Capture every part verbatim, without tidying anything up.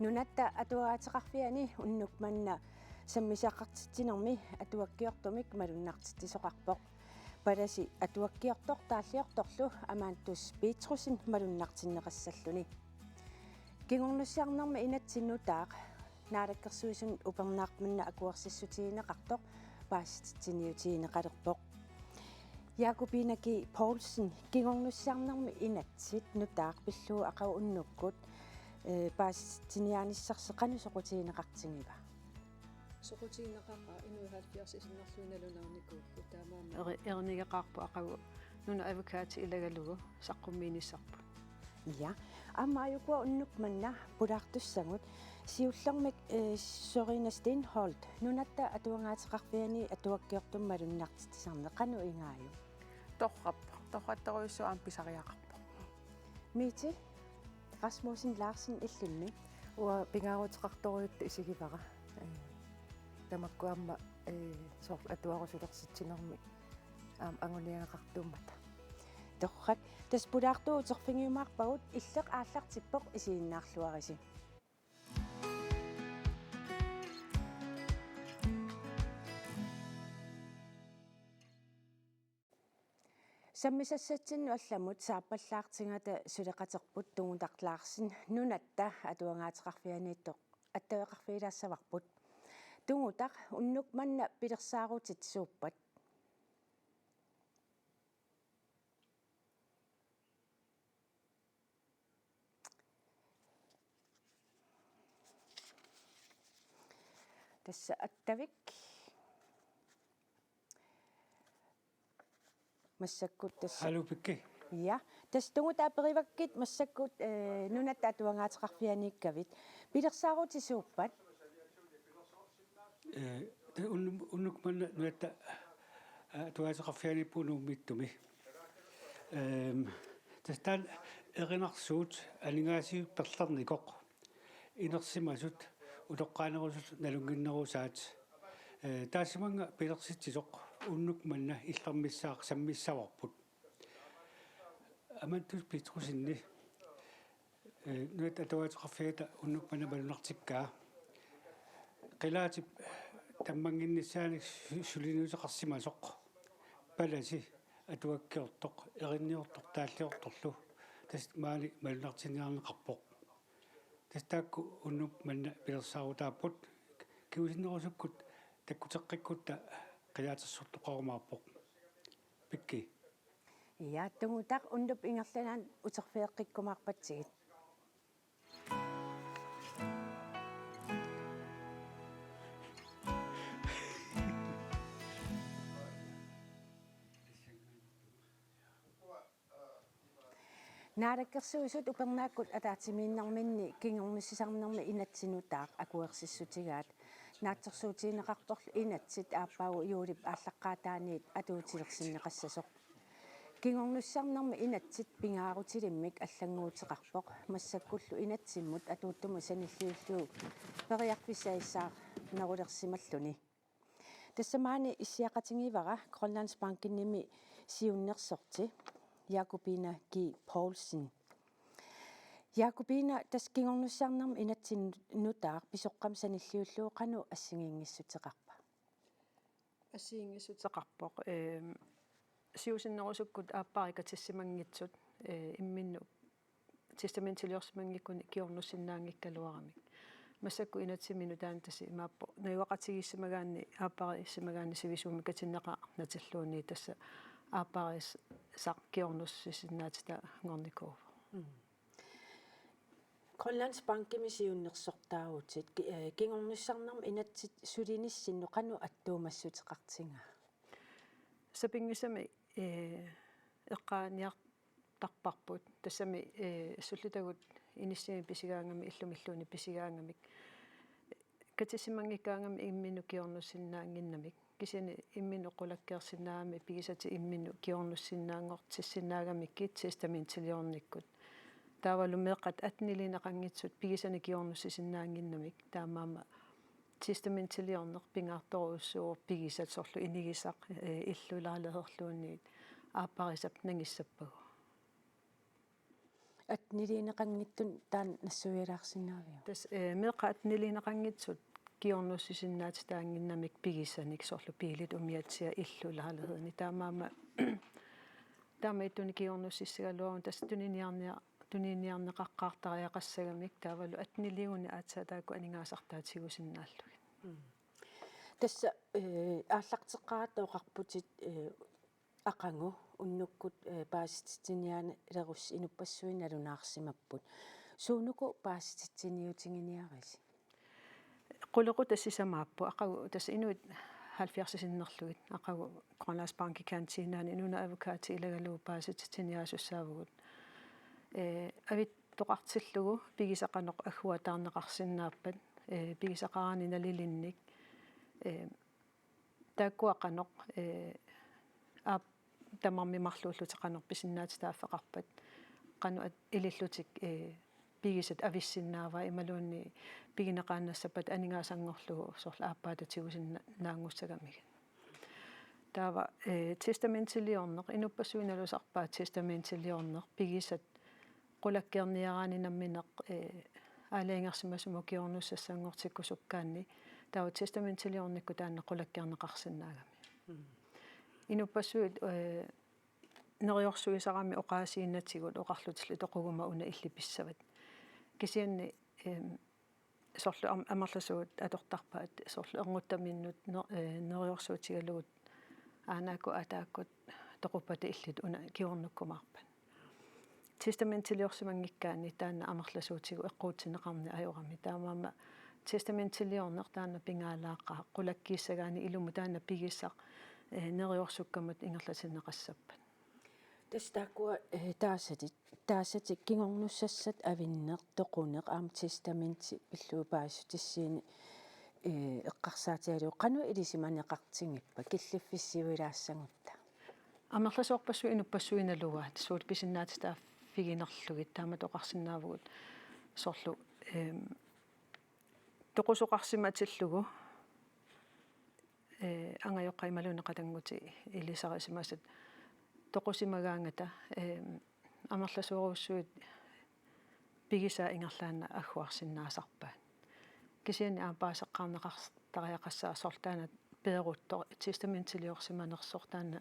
Nunatta Atuagaateqarfiani unnuk manna sammisaqartitsinermi atuakkiortumik malunnartitsisoqarpoq. Palasi atuakkiortoq taalliortorlu Amantus Petrussen malunnartinneqassalluni. Kingornussiarnermi inatsit nutaaq Naalakkersuisuni upernaaq manna akuersissutigineqartoq paasititsiniutigineqalerpoq. Jakobine G. Poulsen, kingornussiarnermi inatsit nutaaq pillugu aqagu unnukkut, eh, paasititsiniaanissarsi qanoq soqutigineqartigiva? Soqutigineqaqaaq, inuit halvfjerds sinnerluinnarnikuupput taamaammat. Eri-, erinigeqaarput aqagu nunap avocati ilagalugu saqqummiinissarput. Ja, aamma ajukua unnuk manna pulaartussagut siullermik, eh, Sørine Steenholdt, Nunatta Atuagaateqarfiani atuakkiortumik malunnartitsisarneq qanoq igaajuk? Torrappoq, torrattorujussuaq aamma pisariaqarpoq. Mette Rasmussen Larsen, illimmi? Uanga pingaaruteqartorujutta isigivara. Eh, tamakku aamma, eh, soorlu atuarusulersitsinermi aamma anguniagaqartuummata. Torrak, tassa pulaartuutit uterfigiumaarpagut, illeq aallartippoq, isiginnaarluarisi. Sammisassatsinnut allamut saappallaartingata suleqaterput Tungutaq Larsen Nunatta Atuagaateqarfianiittoq attaveqarfigilaassavarput. Tungutaq, unnuk manna pilersaarutit suuppat? Tassa attavik. Massakkut tassa. Hallo, Pikki. Ja, tassa Tungutaq aperivakkit massakkut, eh, Nunatta Atuagaateqarfianiikkavit. Pilersaarutit suuppat? Eh, ta-, unnu-, unnuk manna Nunatta, eh, Atuagaateqarfianiippugut Nuummiittumi. Ehm, tassa taanna erinarsuut aningaasiviit perlernikoq. Inersimasut utoqqaanerusut nalunnginnerusaat. Eh, taassumannga pilersitsisoq unnuk manna illermissaaq sammissavarput. Amantus Petrussenip, eh, Nunatta Atuagaateqarfiata unnuk manna malunnartikkaa qilaatip tammannginnissaannik su-, suliniuteqarsimasoq palasi atuakkiortoq erinniortoq taalliortorlu tassa maani malunnartinniarneqarpoq. Tassa taakku unnuk manna pilersaarutaapput, kingusinnerusukkut takkuteqqikkutta qilaatersortoqarumaarpoq. Pikki. Ja, Tungutaq, unnuup ingerlanerani uterfigeqqikkumaarpatsigit. Naalakkersuisut upernaakkut ataatsimiinnerminni kingornussisarnermi inatsit nutaaq akuersissutigaat naatsorsuutigineqarporlu inatsit aappaagu juulip aallaqqaataaniit atuutilersinneqassasoq. Kingornussisarnermi inatsit pingaarutilimmik allannguuteqarpoq, massakkullu inatsimmut atuuttumut sanilliullugu periarfissagissaarnerulersimalluni. Tassa maani issiaqatigivara Grønlandsbankenimi siunnersorti Jakobine G. Poulsen. Jakobine, tassa kingornussisarnermi inatsit nutaaq pisoqqamik sanilliullugu qanoq assigiinngissuteqarpa? Assigiinngissuteqarpoq, ehm, siusinnerusukkut aappariit katissimanngitsut, eh, imminnut testamentiliorsimanngikkunik kingornussinnaanngikkaluaramik. Massakkut inatsimmik nutaanik tassa imaappoq najugaqatigiissimagaanni, aappariissimagaanni sivisuumik katinneqarnatilluunniit tassa aappariissaq kingornussisinnaatitanngornikuuvoq. Mm. Grønlandsbankimi siunnersortaavutit, ki-, eh, kingornussisarnermi inatsit sulinissinnut qanoq attuumassuteqartigaa? Sapinngisamik, eh, eqqaaniartarparput. Tassami, eh, sullutagut inissinni pisigaangamik, illumilluunniit pisigaangamik. Katissimanngikkaangamik imminnut kingornussinnaannginnamik. Kisianni imminnut qulakkeersinnaagamik pigisatit imminnut kingornussinnaanngortissinnaagamikkit testamentiliornikkut. Taavalu meeqqat atteniliineqanngitsut pigisanik kingornussisinnaannginnamik. Taamaammat testamentiliorneq pingaartorujussuuvoq pigisat soorlu inigisaq, eh, illup lejligheerluunniit aappariisap nangissappagu. Atteniliineqanngitsut taanna nassuialaarsinnaaviuk? Tassa, eh, meeqqat atteniliineqanngitsut kingornussisinnaatitaannginnamik pigisanik, soorlu biilit umiatsiat, illut, lejlighedet. Taamaammat taama ittunik kingornussissagaluaruni tassa tuniniarnia-, tuniniarneqaqqaartariaqassagamik, taavalu atteniliugunik aatsaat taakku aningaasartaat tigusinnaallugit. Mm. Tassa, eh, aallarteqqaaratta oqarputit, eh, aqagu unnukkut, eh, paasititsiniaalerussi inuppassuit nalunaarsimapput. Suunuku paasititsiniutiginiarisi? Qulequtaq sisamaapput, aqagu tassa inuit halvfjerdsit sinnerlugit, aqagu Grønlandsbanken kantinaani nunap advokatit ilagalugu paasititsiniaasussaavugut. Eh, avittoqartillugu pigisat qanoq agguataarneqarsinnaappat, eh, pigisaqarani nalilinnik, eh, taakkua qanoq, eh, aap tamarmik marluullutik qanoq pisinnaatitaaffeqarpat, qanoq at-, ilillutik, eh, pigisat avissinnaavaat imaluunniit pigineqaannassappat aningaasanngorlugu soorlu aappaata tigusinnaanngussagamigit. Taava, eh, testamentiliorneq, inuppassuit nalusarpaat testamentiliorneq, pigisat qulakkeerniaraanni nammineq, eh, aalajangersimasumut kingornussassanngortikkusukkaanni, taava testamentiliornikkut taanna qulakkeerneqarsinnaagami. Mm. Inuppassuit, eh, neriorsuisarami oqaasiinnatigut oqarlutillu toquguma una illit pissavat. Kisianni, em, soorlu am-, amerlasuut atortarpaat, soorlu ernuttaminnut ner-, eh, neriorsuutigalugu aanaakkut ataakkut toquppata illit una kingornukkumaarpat. Testamentiliorsimanngikkaanni taanna amerlasuutigut eqquutsinneqarneq ajorami. Taamaammat testamentiliorneq taanna pingaalaaqaaq, qulakkiissagaanni ilumut taanna pigisaq, eh, neriorsukkama ingerlatinneqassappat. Tassa taakkua, eh, taasatit, taasatit kingornussassat avinneq, toquneq aamma testamenti pillugu paasissutissiineq, eh, eqqarsaatigalugu qanoq ilisimaneqartigippat killiffissiuilaassagutta? Amerlasoorpassuit inuppassuit nalugaat suut pisinnaatitaaffiginerlugit, taamatut oqarsinnaavugut soorlu, em, toqusoqarsimatillugu, eh, angajoqqaat imaluunniit qatanngutit ilisarisimasat toqusimagaangata, eh, amerlasoorujussuit pigisaat ingerlaannaq agguarsinnaasarpaat. Kisianni aamma paaseqqaarneqartariaqassaaq soorlu taanna peeruttoq testamentiliorsimanersoq, taanna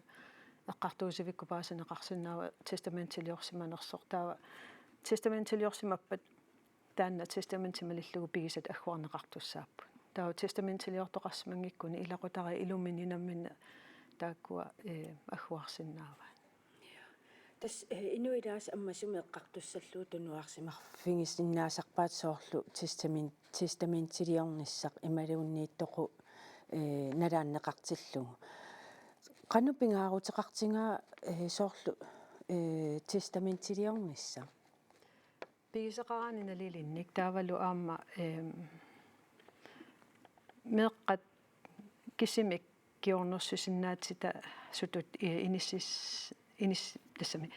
eqqartuussivikkut paasineqarsinnaavoq testamentiliorsimanersoq. Taava testamentiliorsimappat taanna testamenti malillugu pigisat agguarneqartussaapput. Taava testamentiliortoqarsimanngikkuni ilaqutariit iluminni namminneq taakkua, eh, agguarsinnaavaat. Tassa, eh, inuit ilaasa ammasumik eqqartussallugu tunuarsimarfigisinnaasarpaat soorlu testamen-, testamentiliornissaq imaluunniit toqu, eh, nalaanneqartillugu. Qanoq pingaaruteqartigaa, eh, soorlu, eh, testamentiliornissaq? Pigisaqaraanni nalilinnik taavalu aamma, em, meeqqat kisimik kingornussisinnaatitaassutut, eh, inissis-, inis-, tassami.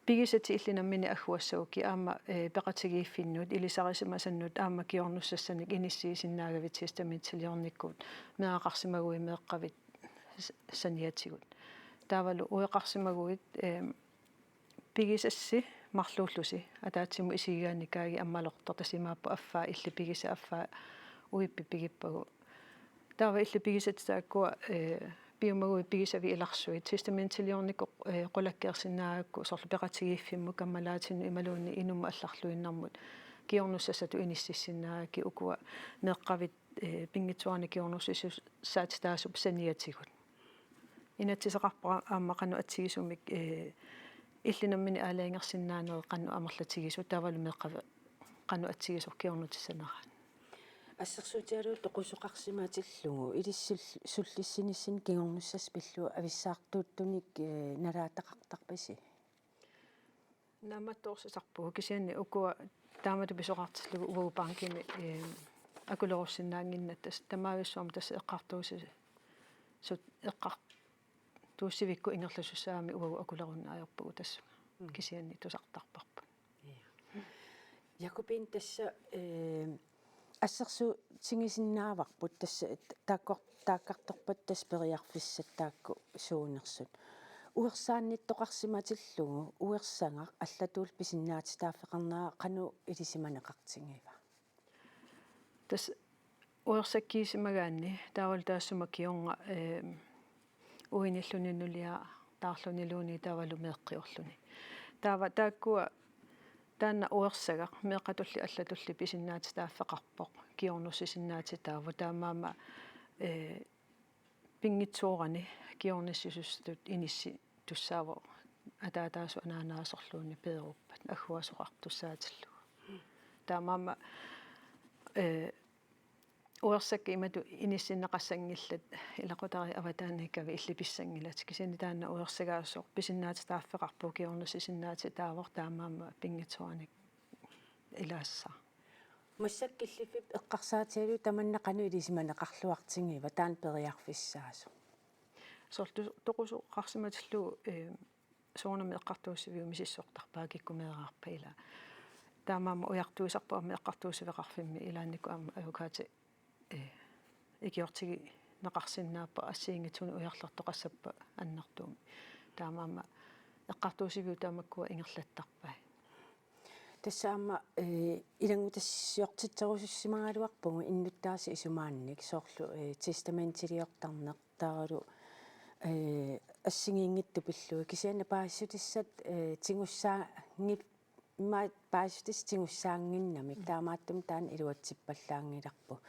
Pigisatit illit nammineq agguassagukku aamma, eh, peqatigiiffinnut, ilisarisimasannut aamma kingornussassanik inissiisinnaagavit testamentiliornikkut meeraqarsimaguit meeqqavit s-, saniatigut. Taavalu ueqarsimaguit, em, pigisassi marluullusi ataatsimut isigigaanni kaagi ammalortoq, tassa imaappoq affaa illit pigisat affaa uippit pigippagu. Taava illit pigisatit taakkua, eh, piumaguit pigisavit ilarsuit testamentiliornikkut, eh, qulakkeersinnaagakku soorlu peqatigiiffimmut, kammalaatinnut imaluunniit inummut allarluinnarmut kingornussassatut inississinnaagakkit ukua meeqqavit, eh, pinngitsoorani kingornussissaatitaasup saniatigut. Inatsiseqarpoq aamma qanoq atsigisumik, eh, illit nammineq aalajangersinnaanerit qanoq amerlatigisut taavalu meeqqavi qanoq atsigisoq kingornutissaneraat. Assersuutigalugu toqusoqarsimatillugu ilissi sul-, sullissinissinni kingornussassat pillugu avissaartuuttunik, eh, nalaataqartarpisi? Naammattoorsisarpugut kisianni ukua taamatut pisoqartillugu uagut bankimi, eh, akulerussinnaannginnatta tassa tamavissuarmi tassa eqqartuussisut eqqartuussivikkut ingerlasussaammat uagut akulerunnaajorpugut tassunga. Mm. Kisianni tusartarparput. Ja. Jakobine, tassa, eh, assersuutigisinnaavarput tassa taakkor-, taakkartorpata tassa periarfissat taakku suunersut. Uersaannittoqarsimatillugu uersagaq allatuul pisinnaatitaaffeqarnera qanoq ilisimaneqartigiva? Tassa uersakkiisimagaanni taavalu taassuma kingorna, eh, uinilluni nuliartaarluniluunniit taavalu meeqqiorluni. Taava taakkua taanna uersagaq meeqqatulli allatulli pisinnaatitaaffeqarpoq, kingornussisinnaatitaavoq, taamaammat, eh, pinngitsoorani kingornissisussatut inissi tussaavoq ataataasoq anaanaasorluunniit peeruppat agguaasoqartussaatillugu. Taamaammat, eh, uersakkat imatut inissinneqassanngillat, ilaqutariit avataaniikkavit illit pissanngilatit. Kisianni taanna uersagaasoq pisinnaatitaaffeqarpoq, kingornussisinnaatitaavoq, taamaammat pinngitsoorani ilaassaaq. Massakkut killiffik eqqarsaatigalugu tamanna qanoq ilisimaneqarluartigiva taanna periarfissaasoq? Soorlu toqusoqarsimatillugu, eh, soorunami eqqartuussiviup misissortarpaa, kikkut meeraarpat ilaa. Taamaammat ujartuisarput aamma eqqartuussiveqarfimmi, ilaannikkut aamma advokaati, eh, ikiortigineqarsinnaapput assigiinngitsunik ujarlertoqassappat annertuumik. Taamaammat eqqartuussiviup taamakkua ingerlattarpai. Tassa aamma, eh, ilanngutassiortitserusussimagaluarpugut innuttaasut isumaannik, soorlu, eh, testamentiliortarneq taavalu, eh, assigiinngitsut pillugit, kisianni paasissutissat, eh, tigussaanngip-, immaqa paasissutissat tigussaannginnamik, taamaattumik taanna iluatsippallaanngilarput.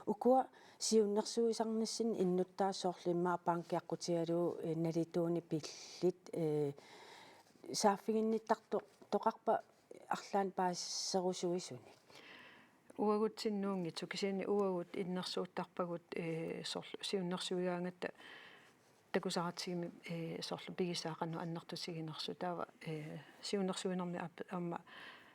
Ukua siunnersuisarnissinni innuttaasut, soorlu immaqa banki aqqutigalugu, eh, nalituunik pillit, eh, saaffiginnittartoqarpa arlaannik paasisserusuisunik? Uagutsinnut nunngitsu, kisianni uagut innersuuttarpagut, eh, soorlu siunnersuigaangatta takusaratsigimmi, eh, soorlu pigisaa qanoq annertutiginersut, taava, eh, siunnersuinermi ap-, aamma,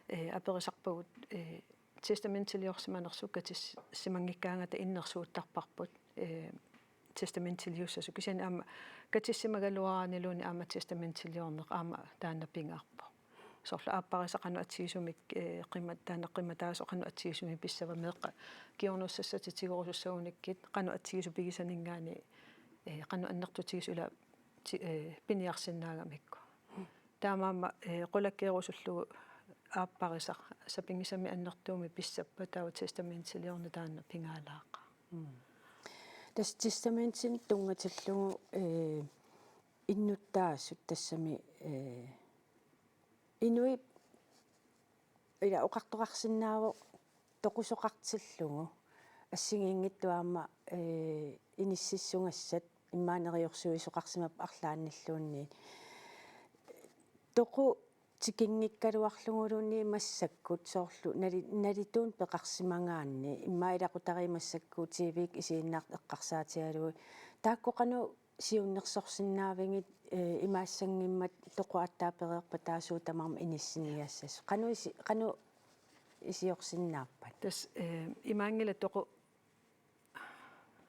eh, aperisarpagut, eh, testamentiliorsimanersut katissimanngikkaangatta innersuuttarparput, eh, testamentiliussasut, kisianni aamma katissimagaluaraanniluunniit aamma testamentiliorneq aamma taanna pingaarpoq. Soorlu aapparisaq qanoq atsigisumik, eh, qima-, taanna qimataasoq qanoq atsigisumik pissava, meeqqat kingornussassatik tigorusussagunikkit qanoq atsigisut pigisaninngaanniit, eh, qanoq annertutigisut ilaa ti-, eh, piniarsinnaagamikku. Taamaammat, eh, qulakkeerusullugu aapparisaq sapinngisamik annertuumik pissappat taava testamentiliorneq taanna pingaalaaqaaq. Mm. Tassa testamentinik tunngatillugu, eh, innuttaasut tassami, eh, inuit ila oqartoqarsinnaavoq toqusoqartillugu assigiinngitsut aamma, eh, inississugassat immaqa neriorsuisoqarsimapput arlaannilluunniit. Toqu tikinngikkaluarluguluunniit massakkut soorlu nali-, nalituunik peqarsimagaanni, immaqa ilaqutariit massakkut T V-kkut isiginnaartut eqqarsaatigalugit. Taakku qanoq siunnersorsinnaavigit, eh, imaassanngimmat toqu aatsaat pereerpat taava suut tamarmik inissinniassasut? Qanoq isi-, qanoq isiorsinnaappat? Tassa, eh, imaanngilaq toqu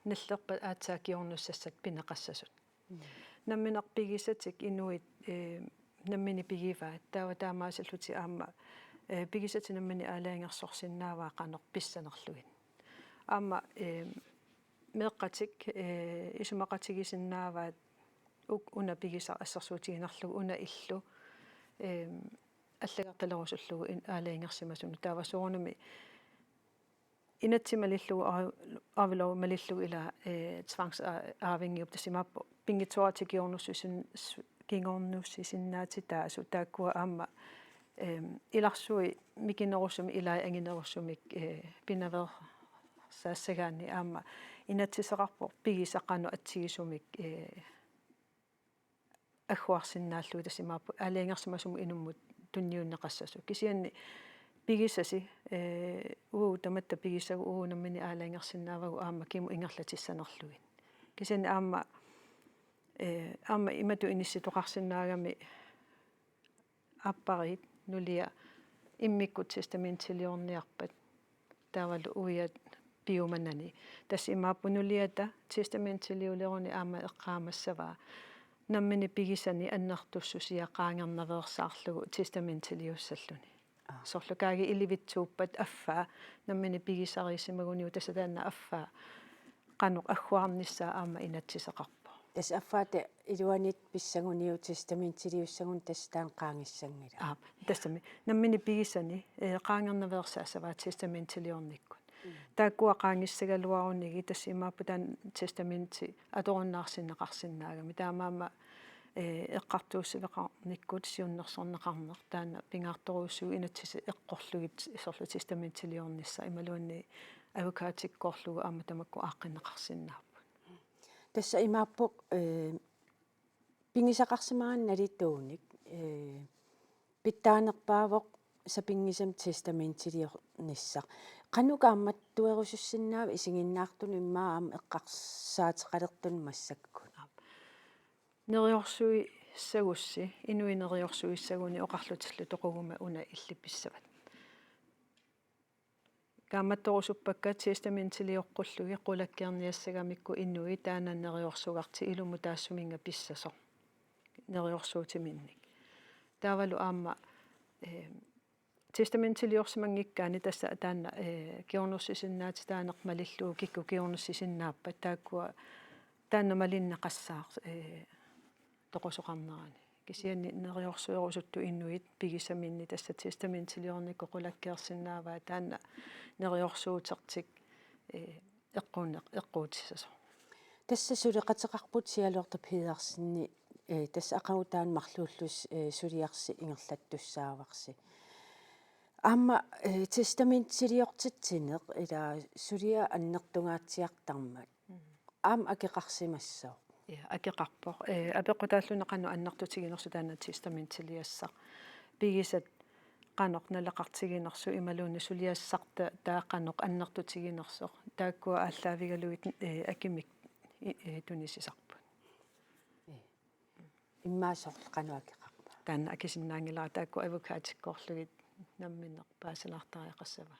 nallerpat aatsaat kingornussassat pineqassasut. Mm. Nammineq pigisatik inuit, eh, nammineq pigivaat, taava taamaasillutik aamma, eh, pigisatik nammineq aalajangersorsinnaavaat qanoq pissanerlugit. Aamma, eh, meeqqatik, eh, isumaqatigisinnaavaat uk-, una pigisaq assersuutiginerlugu, una illu, eh, allagartalerusullugu in-, aalajangersimasunut. Taava soorunami inatsit malillugu, aa-, aaviloorneq malillugu ilaa, eh, tvangsarvingiup, tassa imaappoq pinngitsooratik kingornussisin-, s-, kingornussisinnaatitaasut taakkua aamma, eh, ilarsui mikinerusumik ilai anginerusumik, eh, pinaveersaassagaanni aamma inatsiseqarpoq pigisaq qanoq atsigisumik, eh, agguarsinnaallugit, tassa imaappoq aalajangersimasumut inummut tunniunneqassasut. Kisianni pigisasi, eh, uagut tamatta pigisagut, uagut nammineq aalajangersinnaavagut aamma kimut ingerlatissanerlugit. Kisianni aamma, eh, aamma imatut inissitoqarsinnaagami aappariit nuliat immikkut testamentiliorniarpat taavalu uiat piumanani. Tassa imaappoq nuliata testamentiliuleruni aamma eqqaamassavaa nammineq pigisanik annertussusia qaangernaveersaarlugu testamentiliussalluni. Aa. Soorlu Kaagi ilivitsuuppat affaa nammineq pigisarisimaguniuk, tassa taanna affaa qanoq agguarnissaa aamma inatsiseqarpoq. Tassa affaata iluanit pissaguniuk testamentiliussagunik tassa taanna qaangissanngilaq. Aap, tassami. Nammineq pigisani, eh, qaangernaveersaassavaa testamentiliornikkut. Mm. Taakkua qaangissagaluarunigit tassa imaappoq taanna testamenti atorunnaarsinneqarsinnaagami. Taamaammat, eh, eqqartuussiveqarnikkut siunnersorneqarneq taanna pingaartorujussuuvoq inatsisit eqqorlugit soorlu testamentiliornissaq imaluunniit advokatikkoorlugu aamma tamakku aaqqinneqarsinnaapput. Tassa imaappoq, eh, pigisaqarsimagaanni nalituunik, eh, pitsaanerpaavoq sapinngisamik testamentiliornissaq. Qanoq kaammattuerusussinnaavat isiginnaartunut immaqa aamma eqqarsaateqalertunut massakkut? Neriorsuissagussi, inuit neriorsuissaguni oqarlutillu toquguma una illit pissavat. Kaammattorusuppakka testamentiliuqqullugit qulakkeerniassagamikku inuit taanna neriorsugartik ilumut taassuminnga pissasoq neriorsuutiminnik. Taavalu aamma, eh, testamentiliorsimanngikkaanni tassa taanna, eh, kingornussisinnaatit taaneq malillugu kikkut kingornussisinnaappat taakkua taanna malinneqassaaq, eh, toqusoqarnerani. Kisianni neriorsuerusuttut inuit pigisaminnik tassa testamentiliornikkut qulakkeersinnaavaat taanna neriorsuutertik, eh, eqquunneq-, eqquutissasoq. Tassa suleqateqarput Sialuarta Pedersenip, eh, tassa aqagu taanna marluullusi, eh, suliarsi ingerlattussaavarsi. Aamma, eh, testamentiliortitsineq ila suliaq annertungaatsiartarmat. Mm. Aamma akeqarsimassaaq. Ja, akeqarpoq. Eh, apeqqutaalluni qanoq annertutiginersoq taanna testamentiliassaq. Pigisat qanoq naleqartiginersoq imaluunniit suliassarta taava qanoq annertutiginersoq. Taakkua aallaavigalugit, eh, akimik i-, eh, tunisisarput. Immaqa soorlu qanoq akeqarpa? Taanna akisinnaanngilara taakku advokatikkoorlugit namminneq paasilaartariaqassavaa.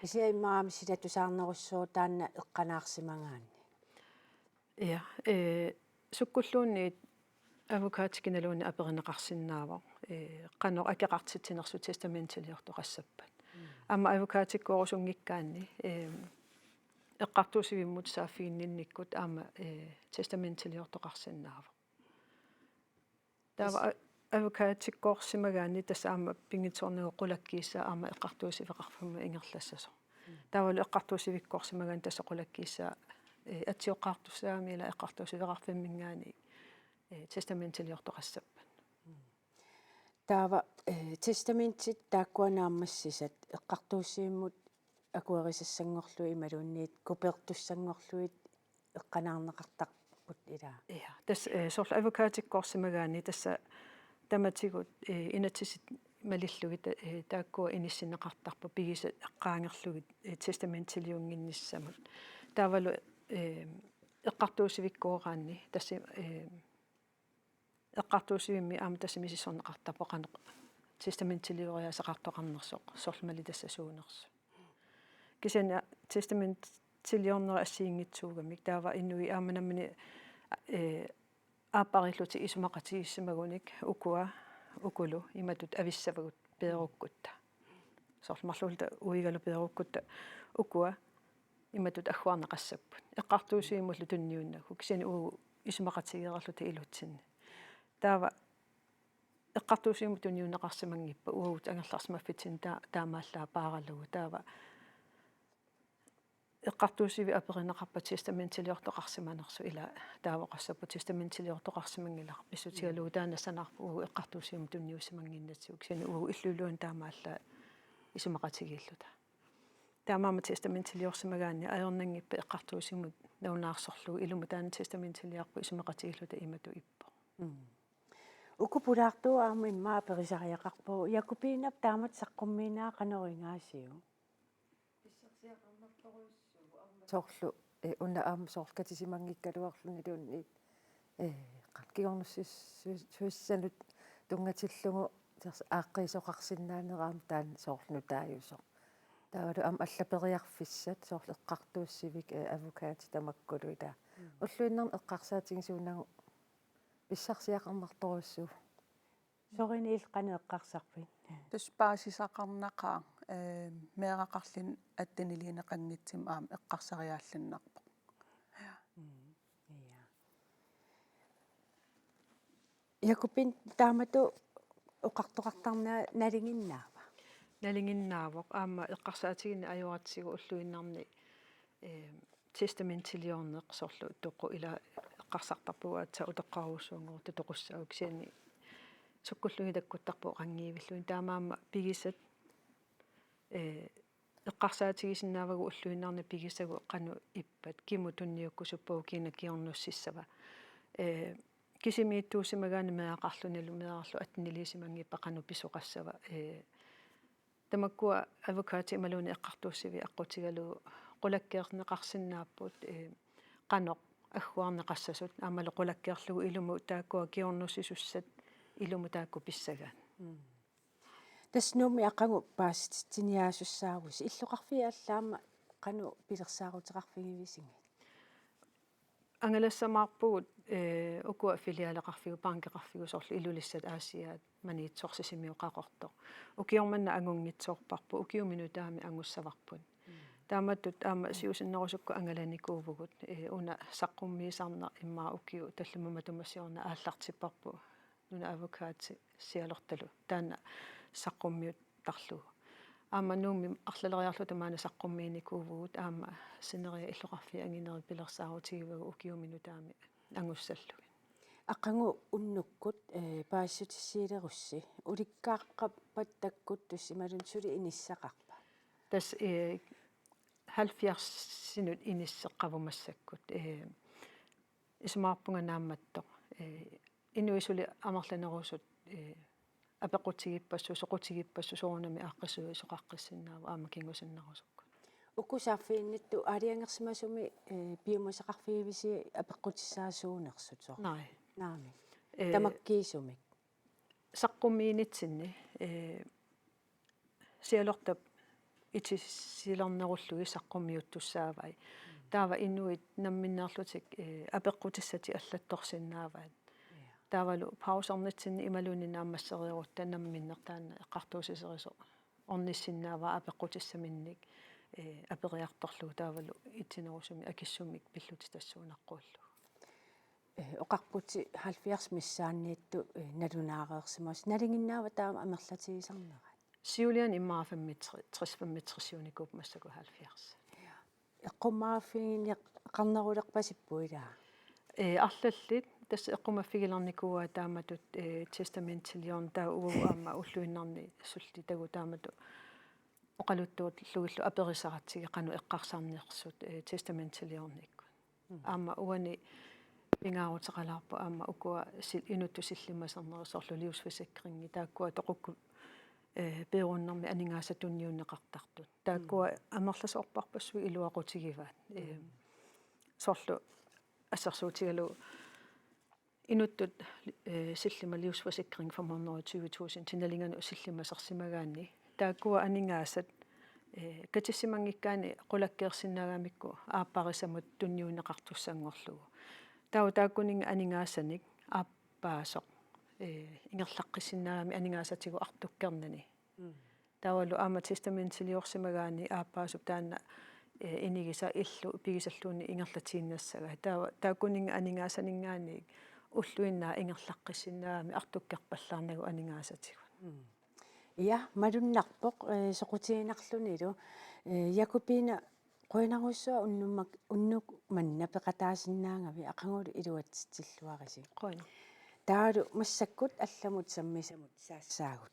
Kisianni immaqa aamma silatusaarnerussaaq taanna eqqanaarsimagaanni. Ja, eh, sukkulluunniit advokatit kinaluunniit aperineqarsinnaavoq, eh, qanoq akeqartitsinersoq testamentiliortoqassappat. Mm. Aamma advokatikkoorusunngikkaanni, eh, eqqartuussivimmut saaffiginninnikkut aamma, eh, testamentiliortoqarsinnaavoq. Taava a-, advokatikkoorsimagaanni tassa aamma pinngitsoornagu qulakkiissaaq aamma eqqartuussiveqarfimmut ingerlassasoq. Mm. Taavalu eqqartuussivikkoorsimagaanni tassa qulakkiissaaq, eh, atsioqqaartussaagami ila eqqartuussiveqarfimminngaanniit, eh, testamentiliortoqassappat. Mm. Taava, eh, testamentit taakkua naammassisat eqqartuussivimmut akuerisassanngorlugit imaluunniit kopeertussanngorlugit eqqanaarneqartarput ilaa. Ja, tassa, eh, soorlu advokatikkoorsimagaanni tassa tamatigut, eh, inatsisit malillugit, eh, taakkua inissinneqartarput pigisat eqqaangerlugit, eh, testamentiliunnginnissamut. Taavalu, eh, eqqartuussivikkooraanni tassa, eh, eqqartuussivimmi aamma tassa misissorneqartarpoq qanoq testamentilioriaaseqartoqarnersoq, soorlu mali tassa suunersoq. Kisianni testamentiliorneq assigiinngitsuugamik taava inuit aamma nammineq, eh, aappariillutik isumaqatigiissimagunik ukua, ukulu imatut avissavagut peerukkutta. Soorlu marluulluta uigalu peerukkutta ukua imatut agguarneqassapput. Eqqartuussivimmullu tunniunnagu. Kisianni uagut isumaqatigeerluta ilutsinni. Taava eqqartuussivimmut tunniunneqarsimanngippat uagut angerlarsimaffitsinni taa-, taamaallaat paaralugu. Taava eqqartuussivik aperineqarpat testamentiliortoqarsimanersoq ila taavoqassapput testamentiliortoqarsimanngilaq pissutigalugu taanna sanaarpoq uagut eqqartuussivimmut tunniussimannginnatsigu kisianni uagut illup iluani taamaallaat isumaqatigiilluta. Taamaammat testamentiliorsimagaanni ajornanngippat eqqartuussivimmut nalunaarsorlugu ilumut taanna testamentiliarpoq isumaqatigiilluta imatut ippoq. Mm. Uku pulaartuut aamma immaqa aperisariaqarpagut. Jakobinap taamatut saqqummiinnera qanoq ingaasiuk? Soorlu, eh, una aamma soorlu katisimanngikkaluarluniluunniit, eh, qan-, kingornussuis-, suissanut tunngatillugu ters-, aaqqiisoqarsinnaanera aamma taanna soorlu nutaajusoq. Taavalu aamma alla periarfissat soorlu eqqartuussivik, eh, advokatit tamakkulu ilaa. Mm. Ulluinnarni eqqarsaatigisuunagu pissarsiaqarnartorujussuuvoq. Sorini illit qanoq eqqarsarpit? Tassa paasisaqarnaqaaq, eh, meeraqarluni atteniliineqanngitsumik aamma eqqarsariaalluinnarpoq. Mm, ja. Jakobine, taamatut oqartoqartarneq nalinginnaava? Nalinginnaavoq, aamma eqqarsaatigineq ajoratsigu ulluinnarni, eh, testamentiliorneq soorlu toqu ila eqqarsartarpugut aatsaat utoqqarujussuanngorutta toqussaaq kisianni sukkulluunniit takkuttarpoq oqanngivilluni, taamaammat pigisat, eh, eqqarsaatigisinnaavagut ulluinnarni pigisagut qanoq ippat, kimut tunniukkusuppagu, kina kingornussissava. Eh, kisimiittuusimagaanni meeraqarlunilu, meeraqarlu atteniliisimanngippat qanoq pisoqassava. Eh, tamakkua advokatit imaluunniit eqqartuussivik aqqutigalugu qulakkeerneqarsinnaapput, eh, qanoq agguarneqassasut, aammalu qulakkeerlugu ilumut taakkua kingornussisussat ilumut taakku pissagaat. Mm. Tassa Nuummi aqagu paasititsiniaasussaavusi, illoqarfiit allat aamma qanoq pilersaaruteqarfigivisigit? Angalassamaarpugut, eh, ukua filialeqarfigut, bankeqarfigut soorlu Ilulissat, Aasiaat, Maniitsoq, Sisimiut, Qaqortoq. Ukioq manna angunngitsoorparput, ukiumi nutaami angussavarput. Mm. Taamatut aamma siusinnerusukkut angalanikuuvugut, eh, una saqqummiisarneq immaqa ukiut tallimat matuma siorna aallartipparput, nunap advokati Sialortalu taanna saqqummiuttarlugu. Aamma Nuummi arlaleriarluta maani saqqummiinikuuvugut, aamma sineriak illoqarfiit anginerit pilersaarutigivagut ukiumi nutaami angussallugit. Aqagu unnukkut, eh, paasissutissiilerussi, ulikkaaqqappat takkuttussi imaluunniit suli inissaqarpa? Tassa, eh, halvfjerdsinut inisseqqavoq massakkut. Eh, isumaqarpunga Naammattoq. Eh, inuit suli amerlanerusut, eh, apeqqutigippassuit, soqutigippassuit soorunami aaqqissuisoqaqqissinnaavoq aamma kingusinnerusukkut. Uku saaffiginnittut aalajangersimasumi, eh, piumasaqarfigivisi apeqqutissaasuunersut soorlu? Nej. Naamik. Eh, tamakkiisumik? Saqqummiinitsinni, eh, Sialortap itisilernerullugit saqqummiuttussaavai. Taava inuit namminneerlutik, eh, apeqqutissatik allattorsinnaavaat. Ja. Taavalu pausernitsinni imaluunniit naammassereerutta namminneq taanna eqqartuussiserisoq ornissinnaavaa apeqqutissaminnik, eh, aperiartorlugu taavalu itinerusumik akissumik pillutik tassuunaqquullugu. Eh, oqarputit halvfjerds missaanniittut, eh, nalunaareersimasoq. Nalinginnaava taama amerlatigisarnerat? Siuliani immaqa femogtres, femogtresiunikuupput massakkut halvfjerds. Ja. Eqqumaffigineqarnerulerpasippoq ilaa? Eh, arlallit, tassa eqqumaffigineqarnikuuaat taamatut, eh, testamentiliorneq, taava uagut aamma ulluinnarni sullittagut taamatut oqaluttuullugillu aperisaratsigit qanoq eqqarsarnersut, eh, testamentiliornikkut. Mm. Aamma uani pingaaruteqalaarpoq aamma ukua sil-, inuttut sillimasinnerit soorlu livsforsikringi, taakkua toqukkut, eh, peerunnermi aningaasat tunniunneqartartut. Taakkua, mm, amerlasoorparpassuit iluaqutigivaat. Eh, mm, soorlu assersuutigalugu inuttut, eh, sillima livsforsikring fem hundrede og tyve tusind nalinganut sillimasersimagaanni. Taakkua aningaasat, eh, katissimanngikkaanni qulakkeersinnaagamikku aapparisamut tunniunneqartussanngorlugu. Taava taakkuninnga aningaasanik aappaasoq, eh, ingerlaqqissinnaagami aningaasatigut artukkernani. Mm. Taavalu aamma testamentiliorsimagaanni aappaasup taanna, eh, inigisaq illu pigisalluunniit ingerlatiinnassagai. Taava taakkuninnga aningaasaninngaanniit ulluinnarni ingerlaqqissinnaagami artukkerpallaarnagu aningaasatigut. Mm. Ja, malunnarpoq, eh, soqutiginarlunilu, eh, Jakobine, qujanarsuaq unnummak-, unnuk manna peqataasinnaagavit, aqagulu iluatsitsilluarisi. Qujan. Taavalu massakkut allamut sammisamut saassaagut.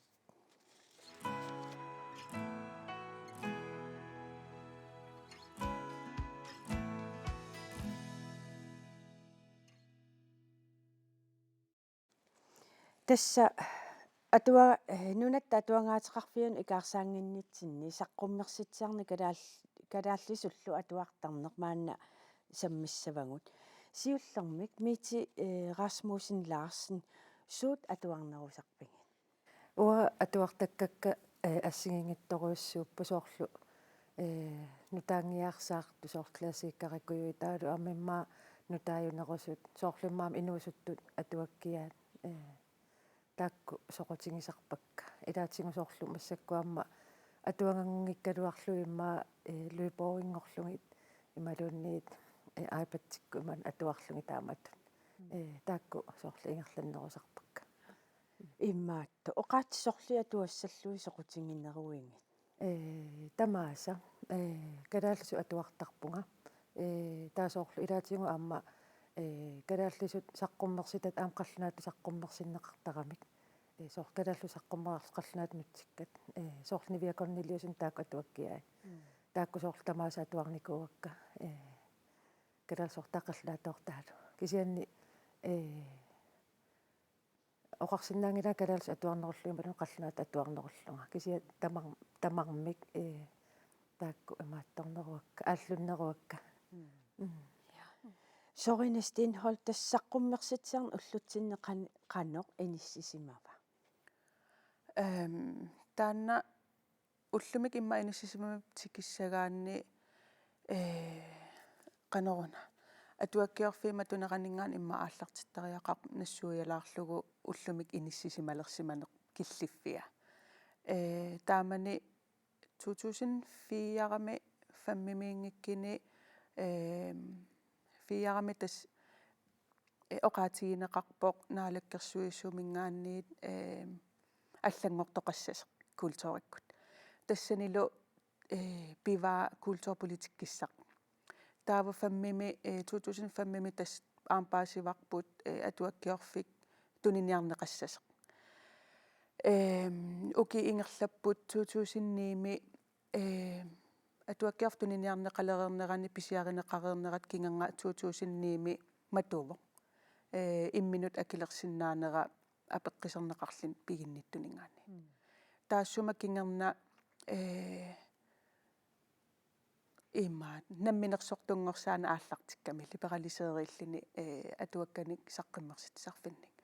Tassa atua-, eh, Nunatta Atuagaateqarfianut ikaarsaannginnitsinni saqqummersitsiarneq kalaal-, kalaallisullu atuartarneq maanna sammissavagut. Siullermik Mette, eh, Rasmussen Larsen, suut atuarnerusarpigit? Uanga atuartakkakka, eh, assigiinngitsorujussuupput soorlu, eh, nutaanngiaarsaartut soorlu klassikerikkut taavalu aamma immaqa nutaajunerusut soorlu immaqa inuusuttut atuakkiaat, eh, taakku soqutigisarpakka. Ilaatigut soorlu massakkut aamma atuaganngikkaluarlugit immaqa, eh, Løborginngorlugit imaluunniit, eh, iPadikkut imaluunniit atuarlugit taamatut. Mm. Eh, taakku soorlu ingerlannerusarpakka. Imaattoq, oqaatsit sorliit atuassallugit soqutigineruigit? Ee, tamaasa, ee, kalaallisut atuartarpunga. Ee, taava soorlu ilaatigut aamma, ee, kalaallisut saqqummersitat aamma qallunaatut saqqummersinneqartaramik. Ee, soorlu kalaallisut saqqummerarlutik qallunaatut nutsikkat. Ee, soorlu Niviaq Korneliussenip taakku atuakkiai. Mm. Taakku soorlu tamaasa atuarnikuuakka. Ee, kalaallisut soorlu qallunaatoortaalu. Kisianni, ee, oqarsinnaanngilanga kalaallisut atuarnerullugit imaluunniit qallunaatut atuarnerullunga. Kisianni tamar-, tamarmik, ee, taakku imaattorneruakka, aallunneruakka. Mm. Mm. Ja. Sørine Steenholdt, tassa saqqummersitsisarneq ullutsinni qan-, qanoq inissisimava? Ehm, taanna ullumikkut immaqa inissisimavippoq tikissagaanni, ee, qanoruna. Atuakkiorfiit matuneraninngaanniit immaqa aallartittariaqarpoq nassuialaarlugu ullumikkut inissisimalersimaneq killiffia. Ee, taamani to tusind fire-mi fem-imiinngikkuni, ee, fire-mi tassa, ee, oqaatigineqarpoq Naalakkersuisuminngaanniit, ee, allanngortoqassasoq kulturikkut. Tassanilu, ee, pivaa kulturpolitikkissaq. Taava fem-imi, ee, to tusind fem-imi tassa aamma paasivarput, ee, atuakkiorfik tuniniarneqassasoq. Ehm, ukiut ingerlapput to tusind ni-mi, ee, atuakkiorfik tuniniarneqalereernerani pisiarineqareernerat kingorna to tusind ni-mi matuvoq. Ee, imminut akilersinnaanera apeqquserneqarluni piginnittuninngaanniit. Mm. Taassuma kingorna, ee, imaat, namminersortunngorsaaneq aallartikkami liberaliseerilluni, ee, atuakkanik saqqummersitsisarfinnik.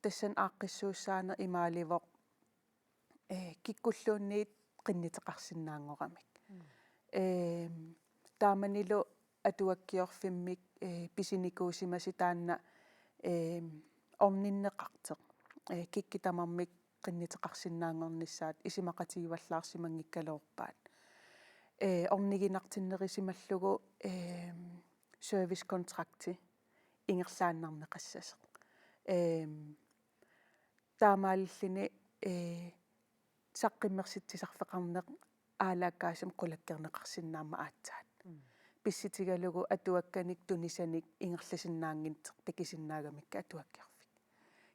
Tassani aaqqissuussaaneq imaalivoq, ee, kikkulluunniit qinnuteqarsinnaanngoramik. Mm. Ehm, taamanilu atuakkiorfimmik, ee, pisinikuusimasoq taanna, ehm, orninneqartoq. Ee, kikkut tamarmik qinnuteqarsinnaanngornissaat isumaqatigivallaarsimanngikkaluarpaat. Ee, orniginartinnerusimallugu, ehm, servicekontrakti ingerlaannarneqassasoq. Ehm, taamaalilluni, ee, saqqummersitsisarfeqarneq aalaakkaasumik qulakkeerneqarsinnaammat aatsaat. Mm. Pissutigalugu atuakkanik tunisanik ingerlasinnaanngitsoq takusinnaagamikku atuakkiorfik.